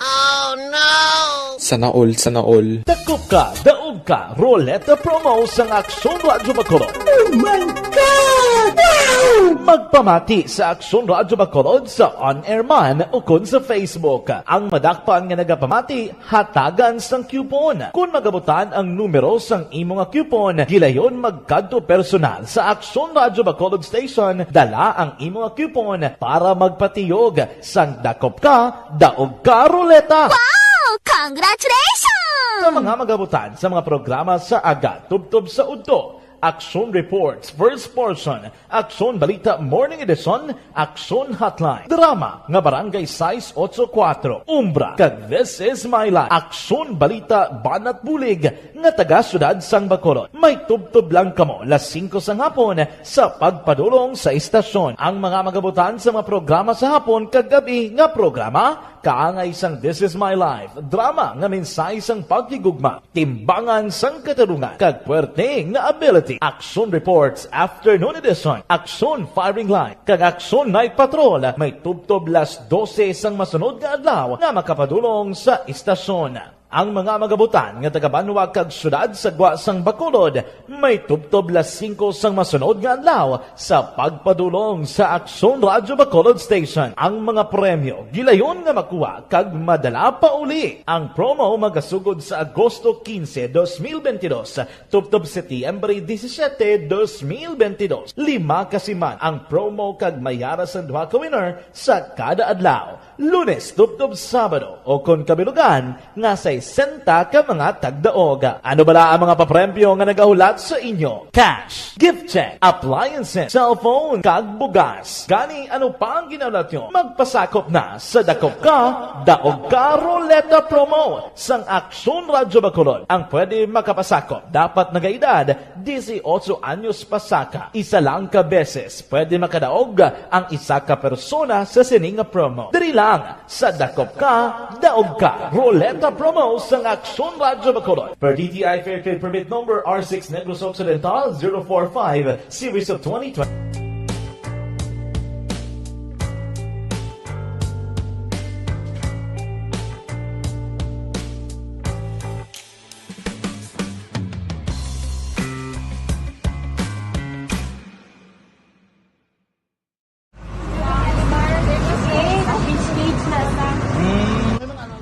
Sana all, sana all. Dakop ka, daog ka, Roleta Promo sang Aksyon Radyo Bacolod. Oh my God! Wow! Magpamati sa Aksyon Radyo Bacolod sa on-air man ukon sa Facebook. Ang madakpan nga nagapamati, hatagan sang coupon. Kon magabutan ang numero sang imo nga coupon, gilayon magkadto personal sa Aksyon Radyo Bacolod Station, dala ang imo nga coupon para magpatiyog sang dakop ka, daog ka ruleta. Wow! Congratulations! Sa mga magabutan sa mga programa sa aga, tubtob sa udto, Aksyon Reports, first portion, Aksyon Balita Morning Edition, Aksyon Hotline. Drama nga Barangay sais otso kuwatro, Umbra, kag This Is My Life. Aksyon Balita Banat Bulig nga taga Siyudad sang Bacolod. May tubtob lang kamo las singko sang hapon sa pagpadulong sa istasyon. Ang mga magabutan sa mga programa sa hapon kag gab-i nga programa, kaangay sang This Is My Life, drama nga mensahe sang paghigugma, timbangan sang katarungan, kag puwerte nga ability. Aksyon Reports Afternoon Edition, Aksyon Firing Line, kag Aksyon Night Patrol may tubtob las dose sang masunod nga adlaw nga makapadulong sa istasyon. Ang mga magabutan nga taga-banwa kag siyudad sa gwa sang Bacolod may tubtob las singko sang masunod nga adlaw sa pagpadulong sa Aksyon Radyo Bacolod Station. Ang mga premyo gilayon nga makuha kag madala pauli. Ang promo magasugod sa Agosto quince, dos mil veintidós, tubtob Setyembre disisiete, dos mil veintidós. Lima ka siman ang promo kag may ara sang duha ka winner sa kada adlaw, Lunes tubtob Sabado, o kon kabilugan nga sesenta ka mga tagdaog. Ano bala ang mga papremyo nga nagahulat sa inyo? Cash, gift check, appliances, cellphone, kag bugas. Gani, ano pa ang ginahulat nyo? Magpasakop na sa Dakop Ka, Daog Ka Roleta Promo sang Aksyon Radyo Bacolod. Ang pwede makapasakop dapat nagaedad disiotso anyos pasaka. Isa lang ka beses pwede makadaog ang isa ka persona sa sini nga promo. Diri lang sa Dakop Ka, Daog Ka Roleta Promo sang Aksyon Radyo Bacolod. Per D T I Fair Trade Permit Number R six Negros Occidental zero four five, Series of twenty twenty.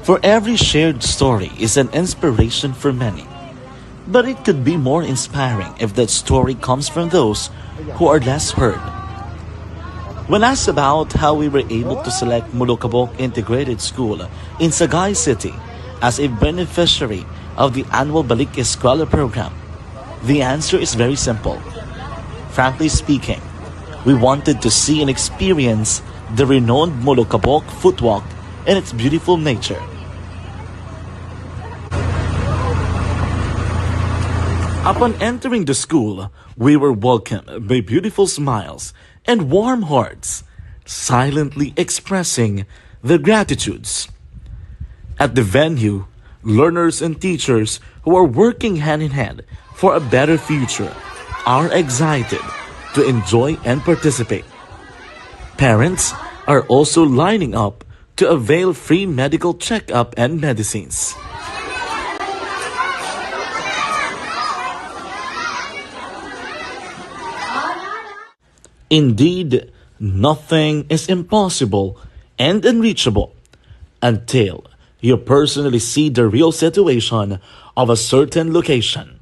For every shared story is an inspiration for many. But it could be more inspiring if that story comes from those who are less heard. When asked about how we were able to select Molokabok Integrated School in Sagay City as a beneficiary of the annual Balik Eskwela program, the answer is very simple. Frankly speaking, we wanted to see and experience the renowned Molokabok Footwalk and its beautiful nature. Upon entering the school, we were welcomed by beautiful smiles and warm hearts, silently expressing their gratitudes. At the venue, learners and teachers who are working hand in hand for a better future are excited to enjoy and participate. Parents are also lining up to avail free medical checkup and medicines. Indeed, nothing is impossible and unreachable until you personally see the real situation of a certain location.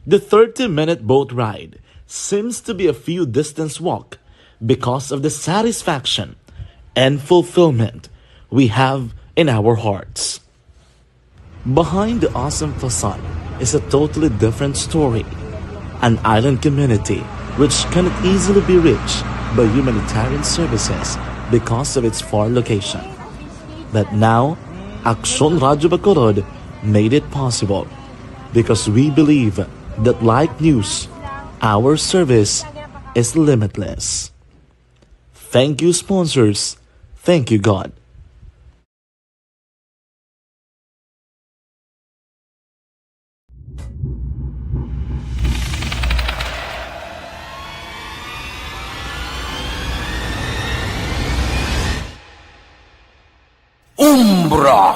The thirty-minute boat ride seems to be a few distance walk because of the satisfaction and fulfillment we have in our hearts. Behind the awesome facade is a totally different story. An island community which cannot easily be reached by humanitarian services because of its far location. But now, Aksyon Radyo Bacolod made it possible because we believe that, like news, our service is limitless. Thank you, sponsors. Thank you, God. Umbra.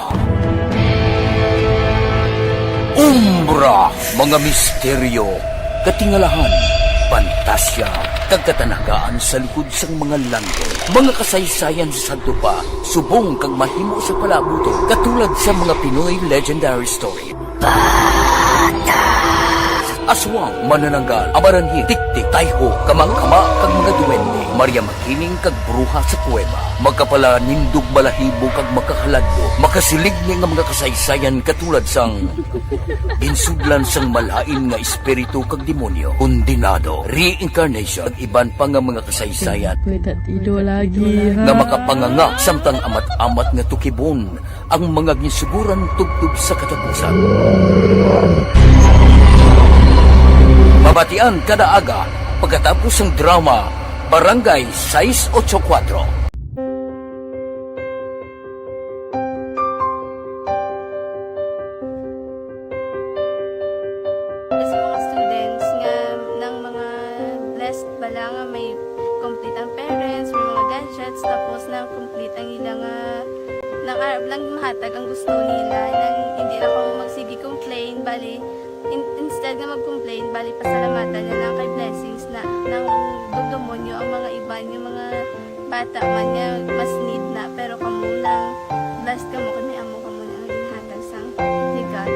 Umbra, mga misteryo, katingalahan, pantasya, kag katanagaan sa likod sang mga landong, mga kasaysayan sa sadto pa, subong kag mahimo sa palabuton, katulad sa mga Pinoy legendary story. Aswang, manananggal, amaranhit, tiktik, tayho, kama-kama, kag mga duwende, Maria Makiling, kag bruha sa kuweba. Makapalanindog, balahibo, kag makahaladlo, makasilig ni nga mga kasaysayan katulad sang ginsudlan sang malain nga espiritu kag demonyo, kondenado, reincarnation, kag iban pa nga mga kasaysayan May tatido lagi, ha? nga makapanganga samtang amat-amat nga tukibon ang mga ginsuguran tubtob sa katapusan. Mabatian kada aga pagkatapos sang drama Barangay sais ocho kuwatro. Sa mga students nga nang mga blessed bala nga may complete ang parents, may mga gadgets, tapos nang complete ang ila nga nang arab lang mahatag ang gusto nila, nang hindi na ko magsige complain, bali in, instead nga mag-complain, bali pasalamatan na lang kay blessings na nang dugdumonyo ang mga iban nga mga bata man nga mas need na, pero kamo lang blessed kamo kay may amo kamo na nga ginhatag sang ni God.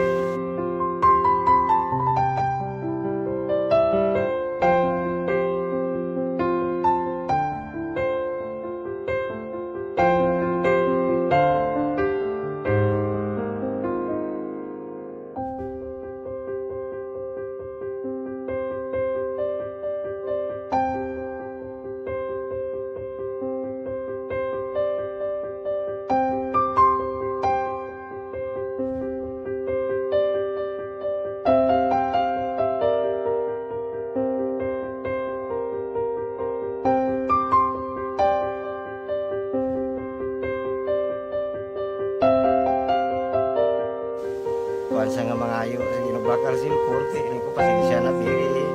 Kuan sa nga mangayo sa ginubakal cellphone, kay ko pasensya na, diri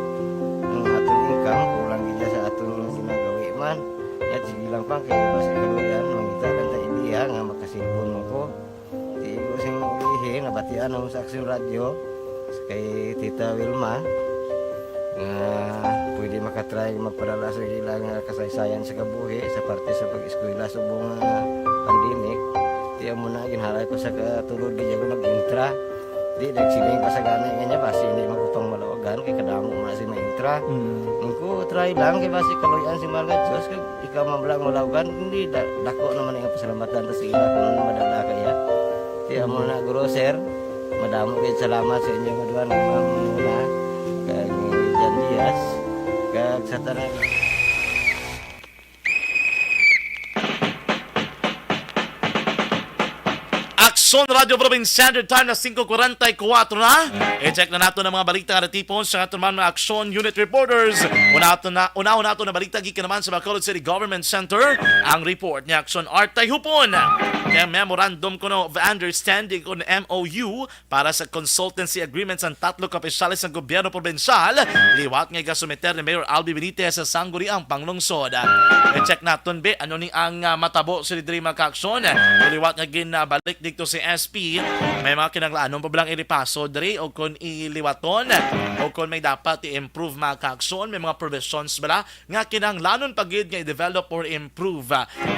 ang aton income, kulang gid sa aton ginagawi man. Yat, sige lang pa, kay basi kaluyan, mangita lang ta ideya nga makasilpon mo ko. Di ko sing ulihi, nabatian ako sa Aksyon Radyo, kay Tita Wilma, nga pwede makatry magpadala sa ila nga kasaysayan sa kabuhi sa parte sa pag-eskwela subong nga pandemic. Di amo na, ginhalay ko sa katulod, di ako nag-intra. Di, nagsiling pa sa gani nga niya, basi hindi magkupang malawagan, kay kadamo mo na si maintra. Mm. Ang ko, try lang, kay basi kaluyan si Mahal nga Diyos, kag ikaw man lang malawagan, hindi, da, dako naman ang pasalamatan ta sa ila kung madala kaya. Kaya mo na, Guro, Sir, madamo kayo salamat sa inyo nga duha, ni Ma'am Muna, kag ni Jan Diaz, kag sa tanan. Aksyon Radyo Province Standard Time na singko kuwarenta y kuwatro na. I-check na nato ang mga balita nga natipon sa aton man mga Aksyon Unit Reporters. Una ato na, una-una ato na balita gikan naman sa Bacolod City Government Center. Ang report ni Aksyon Art Tayhupon. Kaya memorandum kuno of understanding on M O U para sa consultancy agreement sang tatlo ka opisyales sang gobyerno probinsyal, liwat nga igasumiter ni Mayor Albi Benitez sa Sangguniang Panglungsod. I-check naton, be, ano ni ang, ah, matabo sa diri mga kaaksyon. Liwat nga ginabalik dito si S P, may mga kinahanglanon pa ba lang ilipaso diri o kung iliwaton o kung may dapat i-improve mga kaaksyon, may mga provisions bala nga kinahanglanon pa gid nga i-develop or improve.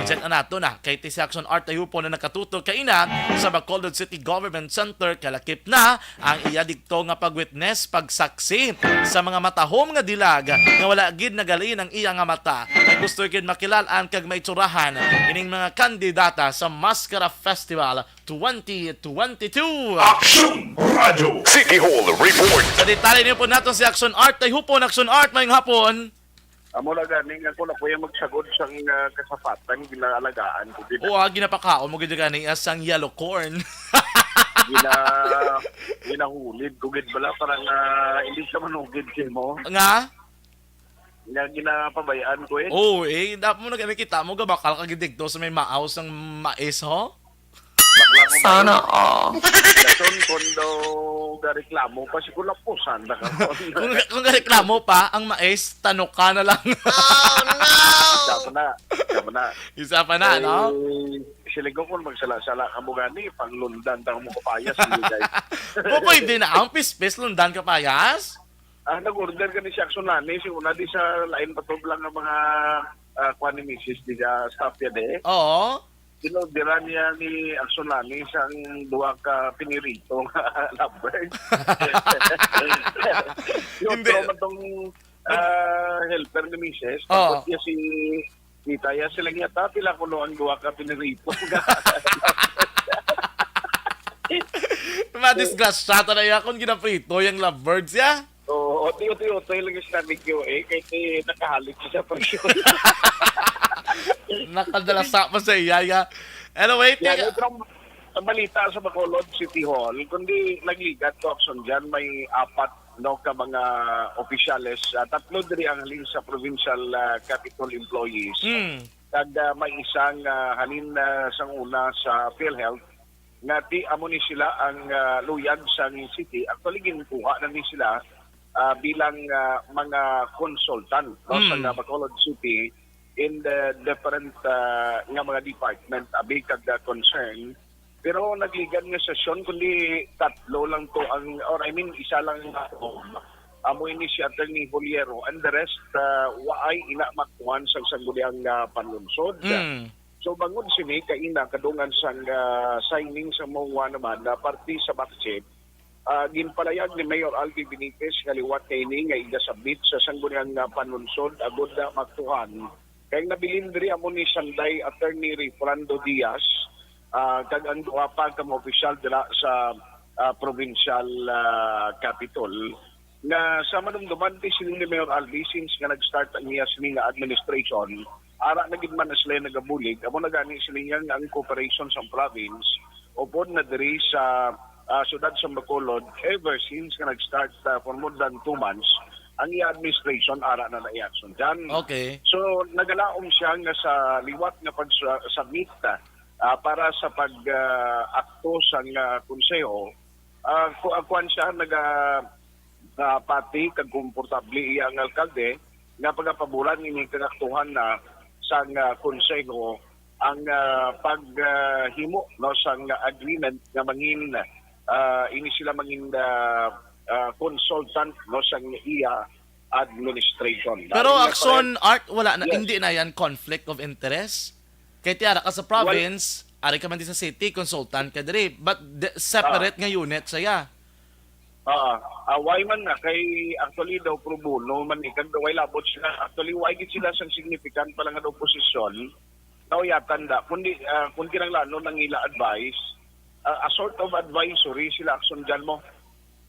I-check na nato na kay ti si Aksyon Art Tayhupon na nakatutok kaina sa Bacolod City Government Center, kalakip na ang iya didto nga pag-witness, pagsaksi sa mga matahom nga dilag nga wala gid nagalin ang iya nga mata. Kay gusto gid makilalan kag maitsurahan ining mga kandidata sa Maskara Festival twenty twenty-two. Aksyon Radyo City Hall Report. Sa detalye niyo po naton si Aksyon Art Tayhupon. Aksyon Art, maayong hapon. Amo na gani nga ako na kuya magsagod sang, ah, kasapatan, ginaalagaan ko gid. O, ah, ginapakaon mo gid gani, ah, sang yellow corn. Gina-, ginahulid ko gid bala para nga hindi siya manugid kay mo. Nga? Nga ginapabayaan ko eh. Oh, eh, dapat mo na gani kita mo, gabakal ka gid dito sa may maaw sang mais, ho? Bakla ko ba Sana yun? All. Dason, kung daw gareklamo pa, siguro lapusan na ka. Kung, kung gareklamo pa, ang mais, tanuka na lang. Oh, no! Isa pa na. Isa pa na. Isa pa na, no? Eh, siling ko kung magsala-sala ka mo gani, panglundan ta mo kapayas, hindi, guys. O, pwede na ang pispis, lundan kapayas? Ah, nag-order gani si Aksyon Lani, si una di sa lain pa to lang ang mga, ah, kuan ni misis di sa staff yan eh. Oo. Inorderan niya ni Aksyon Lani sang duha ka pinirito nga lovebird. Yung Hindi. Otro man tong, ah, helper ni misis, Oo. Tapos niya si kita ya sila niya, ta, pila kuno ang duha ka pinirito. Madisgrasya ta na iya kung ginaprito yung lovebirds ya. Oo, otoy-otoy lang yung sinabi ko eh, kay ti nakahalik siya pag yun. Nakadalasa pa sa iya, ya. Anyway, Yan, teka. Otro balita sa Bacolod City Hall, kundi nagligat to aksyon dyan, may apat, no, ka mga opisyales, ah, tatlo diri ang halin sa provincial, ah, capitol employees. Mm. Kag, ah, may isang, ah, halin, ah, sang una sa PhilHealth, nga ti amo ni sila ang, ah, luyag sang city. Actually, ginkuha na ni sila, ah, bilang, ah, mga consultant, no, sa, mm, nga Bacolod City in the different, ah, nga mga department, abi kag, ah, concern. Pero nagligan nga sesyon, kundi tatlo lang to ang, or I mean, isa lang nga to. Amo ini si Attorney Juliero, and the rest, ah, waay ina makuan sa Sangguniang, ah, Panlungsod. Mm. So, bangod sini, kaina, kadungan sang, ah, signing sa mga naman na parte sa BACJEP, ah, ginpalayag ni Mayor Albi Benitez nga liwat kaini nga igasabit sa Sangguniang, ah, Panlungsod agud na maktuhan. Kay nabilin diri amo ni Sanday Attorney Refrando Diaz, ah, kag ang duha pa ka mga opisyal dira sa, ah, provincial, ah, capitol. Nga sa madumduman ti siling ni Mayor Albi, since nga nag-start ang iya sini nga administration, ara na gid man na sila nagabulig, amo na gani siling niya nga ang cooperation sa province upod na diri sa, ah, siyudad sa Bacolod ever since nga nag-start, ah, for more than two months ang iya administration, ara na na iya aksyon dyan. Okay. So, nagalaom siya nga sa liwat nga pag-submit, ah, para sa pag, ah, akto sa nga konseho, ah, ku-, ah, kuwan siya, naga-, ah, pati kag komportable iya ang alkalde nga pagapaboran ini kang aktuhan na sang, ah, konseho ang, ah, pag, ah, himo, no, sang agreement nga mangin, ah, ini sila mangin, ah, ah, consultant, no, sang iya administration. Pero Lalo na aksyon, pa rin, Art, wala na, yes, hindi na yan conflict of interest? Kay ti ara ka sa Wal- province, ari ka man di sa city, consultant ka diri. But the, separate Ah. nga unit siya. Ah, ah, why man na? Kay actually daw pro bono man ni, kag way labot sila. Actually, why gid sila sang significant pa lang nga daw posisyon? Nauyatan da. Kundi, ah, kung kinahanglanon ang ila advice, ah, a sort of advisory sila aksyon dyan mo.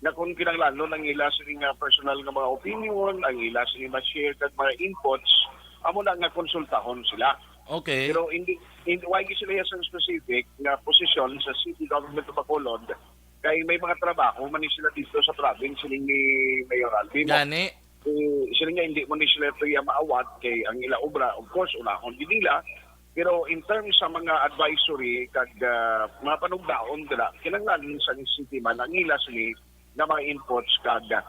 Na kung kinahanglanon ang ila sini nga personal nga mga opinion, ang ila sini ma-share kag mga inputs, amo na nga konsultahon sila. Okay. Pero hindi, hindi why sila sa specific nga posisyon sa city government of Bacolod, kay may mga trabaho man ni sila dito sa province, siling ni Mayor Alvin. Gani. Eh, sila nga hindi mo ni sila ito iya maawat kay ang ila obra, of course, unahon din nila. Pero in terms sa mga advisory kag ah, mga panugdaon dira, kinahanglan sa city man ang ila sini nga mga inputs kag ah,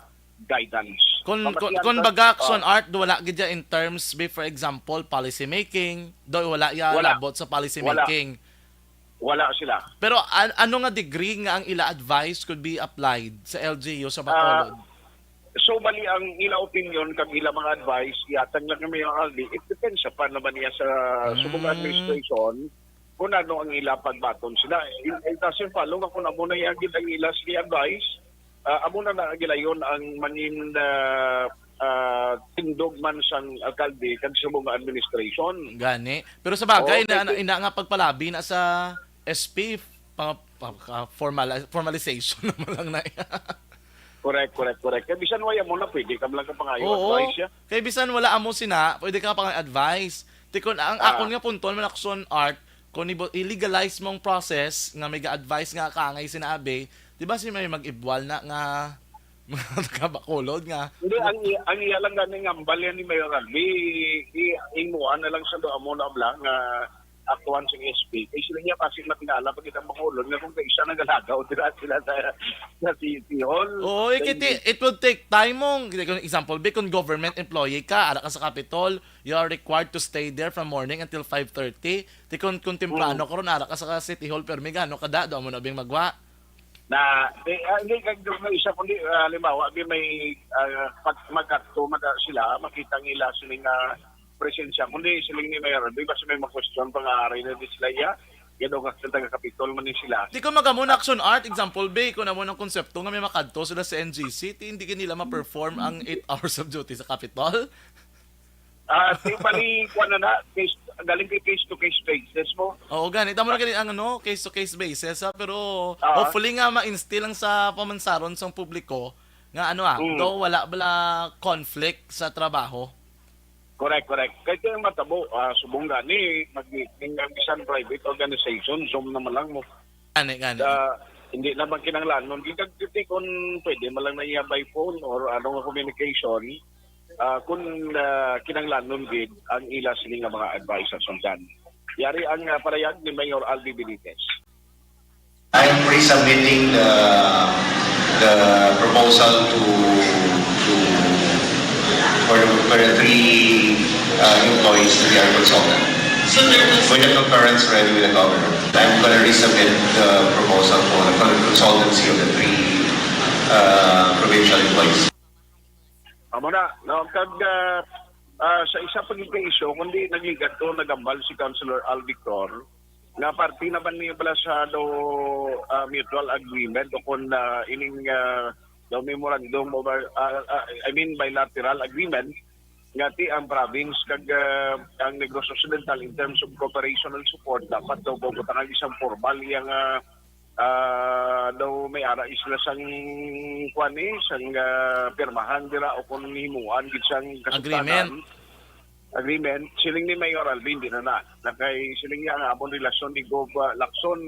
guidance. Kung, kung, Pamatian kung ka- baga action ah, art, wala gid dyan in terms be, for example, policy making, do wala ya Wala. labot sa policy Wala. making. Wala sila. Pero an- ano nga degree nga ang ila advice could be applied sa L G U sa Bacolod? So, bali ang ila opinion kag ila mga advice, yatang lang kami yung Aldi, it depends sa pa naman niya sa subong Mm. administration kung ano ang ila pagbaton sila. It, it doesn't follow nga kung amo na yung ang ila sige advice, ah, amo na na gilayon ang mangin ah, ah, tindog man sang alkalde kag subong administration. Gani. Pero sa bagay, Oo, na, pwede. ina nga pagpalabi na sa S P, pa, pa, pa- formal, formalization naman lang na. Correct, correct, correct. Kaya bisan waya mo na, pwede ka lang kapangayo Oo. Advice siya. Kay bisan wala amo sina, pwede ka pang advice. Tikon ang Ah. akon nga punton man action art, kung ibo- i-legalize mong process nga may advice nga kaangay sinabi, di ba si may mag-ibwal na nga mga taga Bacolod nga Hindi, ang, ang iya lang gani nga ambal yan ni Mayor Albi, i-, imuha na lang sa doon mo na lang nga aktuan sa S P. Kay sila niya kasi matingala pag itang Bacolod nga kung kaisa nagalagaw sila sila sa, sa City Hall. Oo, eh, Sa kiti, it will take time mong, kung example, be, kung government employee ka, ara ka sa Capitol, you are required to stay there from morning until five thirty. Ti kung, kung temprano Mm. ka ron, ara ka sa City Hall, pero may gano ka da, doon mo na bing magwa. Na, di, ah, hindi kag may isa kundi ah, halimbawa, di may ah, pag magkadto mada sila, makita nila sila nga presensya. Kundi sila ni Mayor, di ba sa may mga question pang-aaray na di sila iya? Yan daw nga sa taga Kapitol man ni sila. Di ko magamo na action art, example, be, kung amo ng konsepto nga may makadto sila sa N G C, ti hindi ka nila ma-perform ang eight hours of duty sa Capitol. Ah, di bali, kuha na na, case, galing kay case to case basis mo. Oo, gani. Tamo na gani ang ano, case to case basis, ha? Pero Ah. hopefully nga ma-instill lang sa pamansaron sang publiko nga ano ah, Mm. daw wala bala conflict sa trabaho. Correct, correct. Kaya yung matabo, ah, subong gani, mag, ang bisan private organization, Zoom naman lang mo. Gani, gani. Ah, hindi naman kinanglanon. Di kag kung pwede man lang na iya by phone or ano nga communication, ah, kung ah, kinanglanon gid ang ila sini nga mga advice sa sundan. Yari ang ah, parayag ni Mayor Albi Benitez. I'm resubmitting the the proposal to to for for the three uh, employees to the consultant. With the concurrence ready with the governor, I'm gonna resubmit the proposal for the consultancy of the three uh, provincial employees. Amo na, no? Kag ah, ah, sa isa pa gid ka issue, kundi nagligat to, nagambal si Councilor Al Victor, nga parte naman niya pala sa daw ah, mutual agreement o kung ah, ining ah, daw memorandum of, ah, ah, I mean bilateral agreement nga ti ang province kag ah, ang Negros Occidental in terms of cooperation and support dapat daw pagbutangan isang formal yang ah, ah, daw may ara sila sang kuan ni sang ah, pirmahan dira o kung himuan gid sang kasultanan. Agreement. Agreement, siling ni Mayor Alvin, di na na. Nakay siling niya nga amon relasyon ni Gov ah, Lacson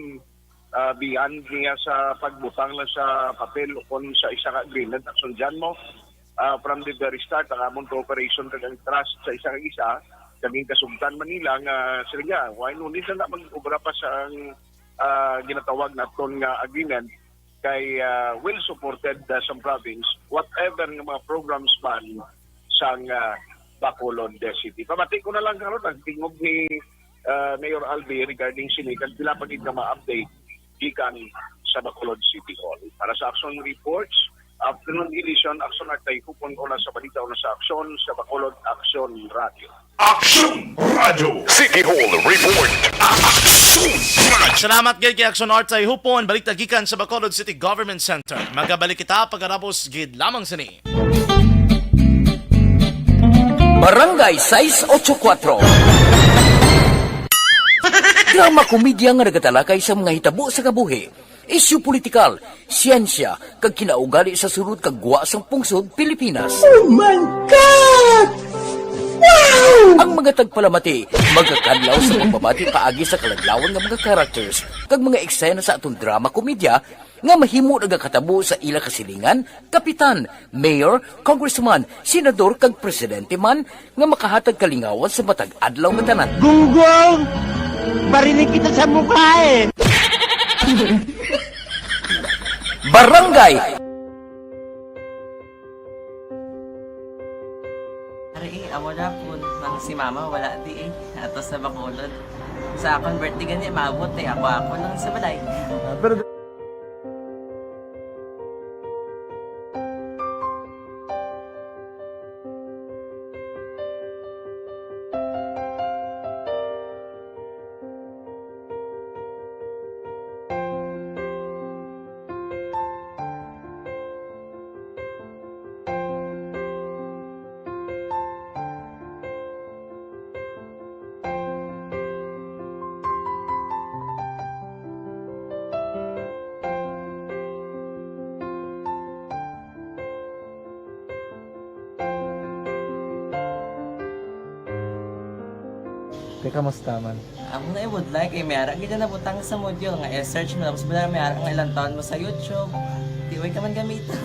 ah, beyond niya sa pagbutang lang sa papel o kung sa isa ka agreement, action dyan mo. Ah, from the very start, ang amon cooperation kag ang trust sa isa kag isa, kaming kasugtan man nila nga sila niya, why no need na mag-obra pa sa ang ah, ginatawag naton nga agreement kay ah, well supported ah, sa province, whatever nga mga programs man sang ah, Bacolod City. Pamati ko na lang karon ang tingog ni ah, Mayor Albi regarding sini kag pila pa gid nga ma-update gikan sa Bacolod City Hall. Para sa Action Reports, Afternoon Edition, Action Art kay Kupon, una sa balita, una sa aksyon sa Bacolod Action Radio. Action Radio. City Hall Report. Action Radio. Salamat gid kay Action Art sa ihupon, balita gikan sa Bacolod City Government Center. Magabalik kita pagkatapos gid lamang sini. Barangay sais ocho kuatro. Drama komedya nga nagatalakay sa mga hitabo sa kabuhi, isyu politikal, siyensya, kag kinaugali sa sulod kag gwa sang pungsod Pilipinas. Oh my God! Wow! Ang mga tagpalamati magakadlaw sa pagbabati paagi sa kaladlawan nga mga characters kag mga eksena sa aton drama komedya nga mahimo nagakatabo sa ila kasilingan, kapitan, mayor, congressman, senador, kag presidente man nga makahatag kalingawan sa matag adlaw nga tanan. Gunggong! Barinig kita sa mukha eh! Barangay Ari, eh, amo na po, nang si mama wala di eh. Ato sa Bacolod. Sa akon birthday gani, maabot eh. Ako, ako lang sa balay. Ah, pero Te, kamusta man? Amo na, eh, would like, eh, may ara gid na nabutang sa module nga i-search mo, tapos wala, may ara nga ilang taon mo sa YouTube. Di, way ka man gamiton.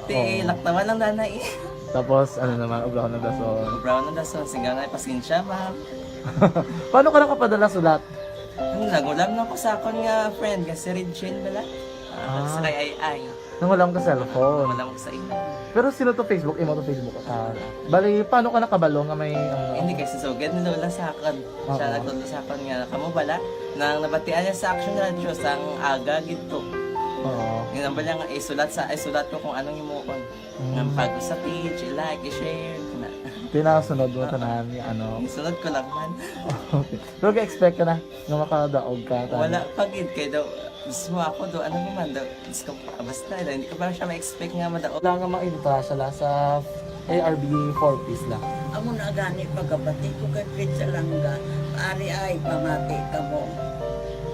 Di, Oo. Laktawan lang, nanay. Tapos, ano naman, ubraw ng dason. Ubraw ng dason, sige na, pasensya, ma'am. Paano ka nakapadala sulat? Ano, nangulam na ko sa akon nga friend, nga si Regine bala. Ah, Ah. Sa kay Ay Ay. Nangulam ka cellphone. Nangulam ko sa imo. Pero sino to Facebook? Imo to Facebook? Ah, bali, paano ka nakabalo nga may, ano? Hindi, kay si Sugad ni Lola sa akon. Siya Oo. Nagtudlo sa akon nga, kamo bala, nang nabatian niya sa Action Radio, sang aga gid to. Oo. Yun ang bala nga, isulat sa, isulat ko kung anong imuon. Mm. Nga pag sa page, i-like, i-share, kana. Tinasunod mo Ah. Tanan, ano? Isunod ko lang man. Okay. Pero ga-expect ka na nga makadaog ka, tanan? Wala pa gid, kay daw, mismo ako daw, ano naman daw, Diyos ko, basta daw, hindi ko pa siya ma-expect nga madaog. Wala nga maintra siya la sa A R B four Ps la. Amo na gani pagkabati ko kay Fritz Alanga, ari ay pamati kamo.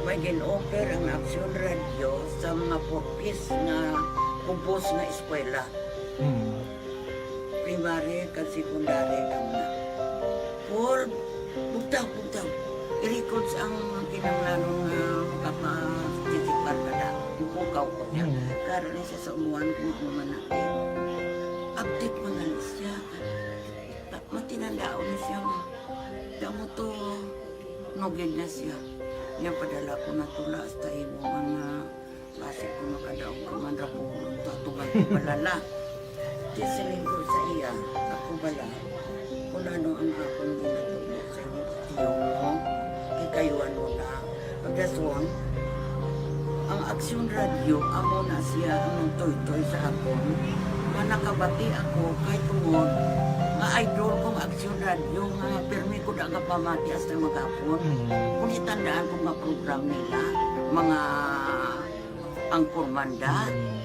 May gin-offer ang Action Radio sa mga four Ps nga kubos nga eskwela. Mm. Primary kag secondary kamo na. Paul, bugtaw, bugtaw. I-records ang kinahanglanon nga makaparticipar ka na. Ipukaw ko niya. Mm. Karon ni siya sa umuan kung ano man na. Update man na siya. Matinandaon na siya. Damo to, nugid na siya. Niya padala ko na tula hasta imo mga Basi kung makadaog ka man ra po, tatugan ko balala. Di siling ko sa iya, ako bala, kung ano ang akong ginatudlo sa inyo, tiyo mo, kikayuan mo na. Pagdason, ang Aksyon Radio, amo na siya ang nagtuytoy sa akon. Nga nakabati ako, kay tungod, nga idol kong Aksyon Radio, nga pirmi ko da nga pamati hasta maghapon. Mm. Kung itandaan ko nga program nila, mga Ang Kurmanda. Mm.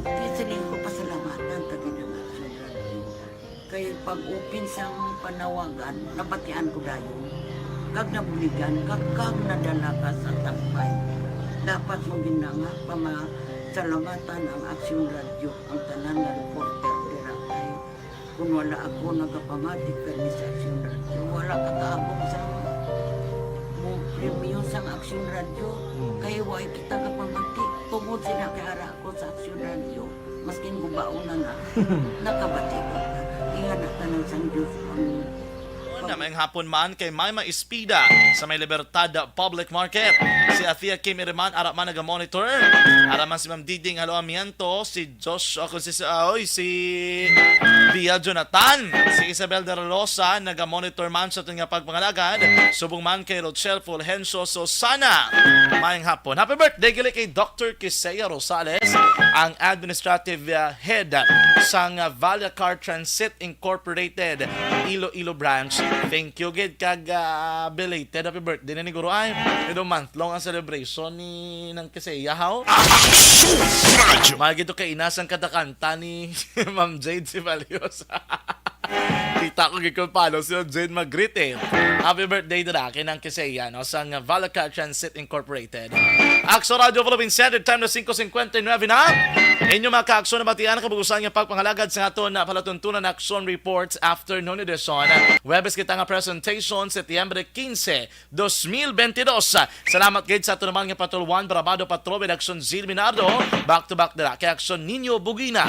Kaya siling ko pasalamatan ta gid ang Action Radio. Kay pag-open sang panawagan, nabatian ko dayon. Kag nabuligan, kag, kag nadala ka sa tampay. Dapat mo gid na nga pamasalamatan ang Action Radio, ang tanan nga reporter dira kay Kung wala ako nagapamati kani sa Action Radio, wala ka kaabot sa mo premyo sang Action Radio. Mm. Kay way kita kapamati. Tungod sila kay ara ako sa Action Radio, maskin gubaon na na, nakabati ko. Ingana tanan sang Diyos ang Una, maayong hapon man kay Maima Espida sa may Libertad Public Market. Si Athea Kim Iriman, ara man naga-monitor. Ara man si Ma'am Diding Haloamiento, si Josh, o kung si, ah, oy, si Dia Jonathan, si Isabel de la Rosa, naga-monitor man sa aton nga pagpangalagad. Subong man kay Rochelle Fulgencio Susana. Maayong hapon. Happy birthday gali kay Doctor Kisea Rosales, ang administrative, ah, head sang, ah, Vallacar Transit Incorporated, Iloilo Branch. Thank you gid kag, ah, belated happy birthday na ni Guro ay. Pero month long ang celebration ni nang Kisea, haw? Action Radio. Mahal gid to kay ina sang katakanta ni Ma'am Jade Ceballos. Kita ko gid kung paano si Jane mag-greet eh. Happy birthday dira kay Nang Kiseya, no, sang Valaca Transit Incorporated. Aksyon Radio Philippine Standard Time na singko cincuenta y nueve na. Inyo mga kaaksyon, nabatian ang kabugusan nga pagpangalagad sa aton na palatuntunan na Aksyon Reports Afternoon Edition. Webes kita nga presentation, Setyembre quince, dos mil veintidós. Salamat gid sa aton naman nga Patrol One, Barabado Patrol with Aksyon Zil Minardo. Back to back dira kay Aksyon Nino Bugina.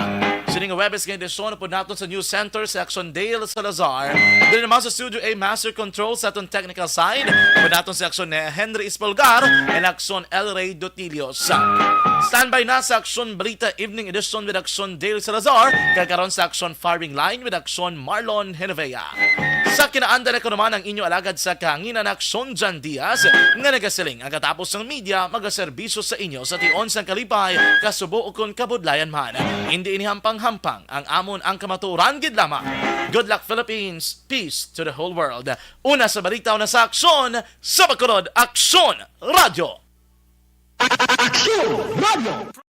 Sining Webes nga edisyon, upod naton sa News Center sa Aksyon Dale Salazar. Diri naman sa Studio A Master Control sa aton technical side, upod naton sa Aksyon ni Henry Espolgar and Aksyon El Rey Dotilios. Standby na sa Aksyon Balita Evening Edition with Aksyon Dale Salazar, kag karon sa Aksyon Firing Line with Aksyon Marlon Henevea. Sa kinaandan ko naman ang inyo alagad sa kahanginan, Aksyon Jan Diaz, nga nagasiling, ang katapos sang media magaserbisyo sa inyo sa tion sang kalipay, kasubo ukon kabudlayan man. Hindi ini hampang-hampang, ang amon ang kamatuoran gid lamang. Good luck, Philippines. Peace to the whole world. Una sa balita, una sa aksyon, sa Bacolod, Aksyon Radyo. Aksyon Radyo.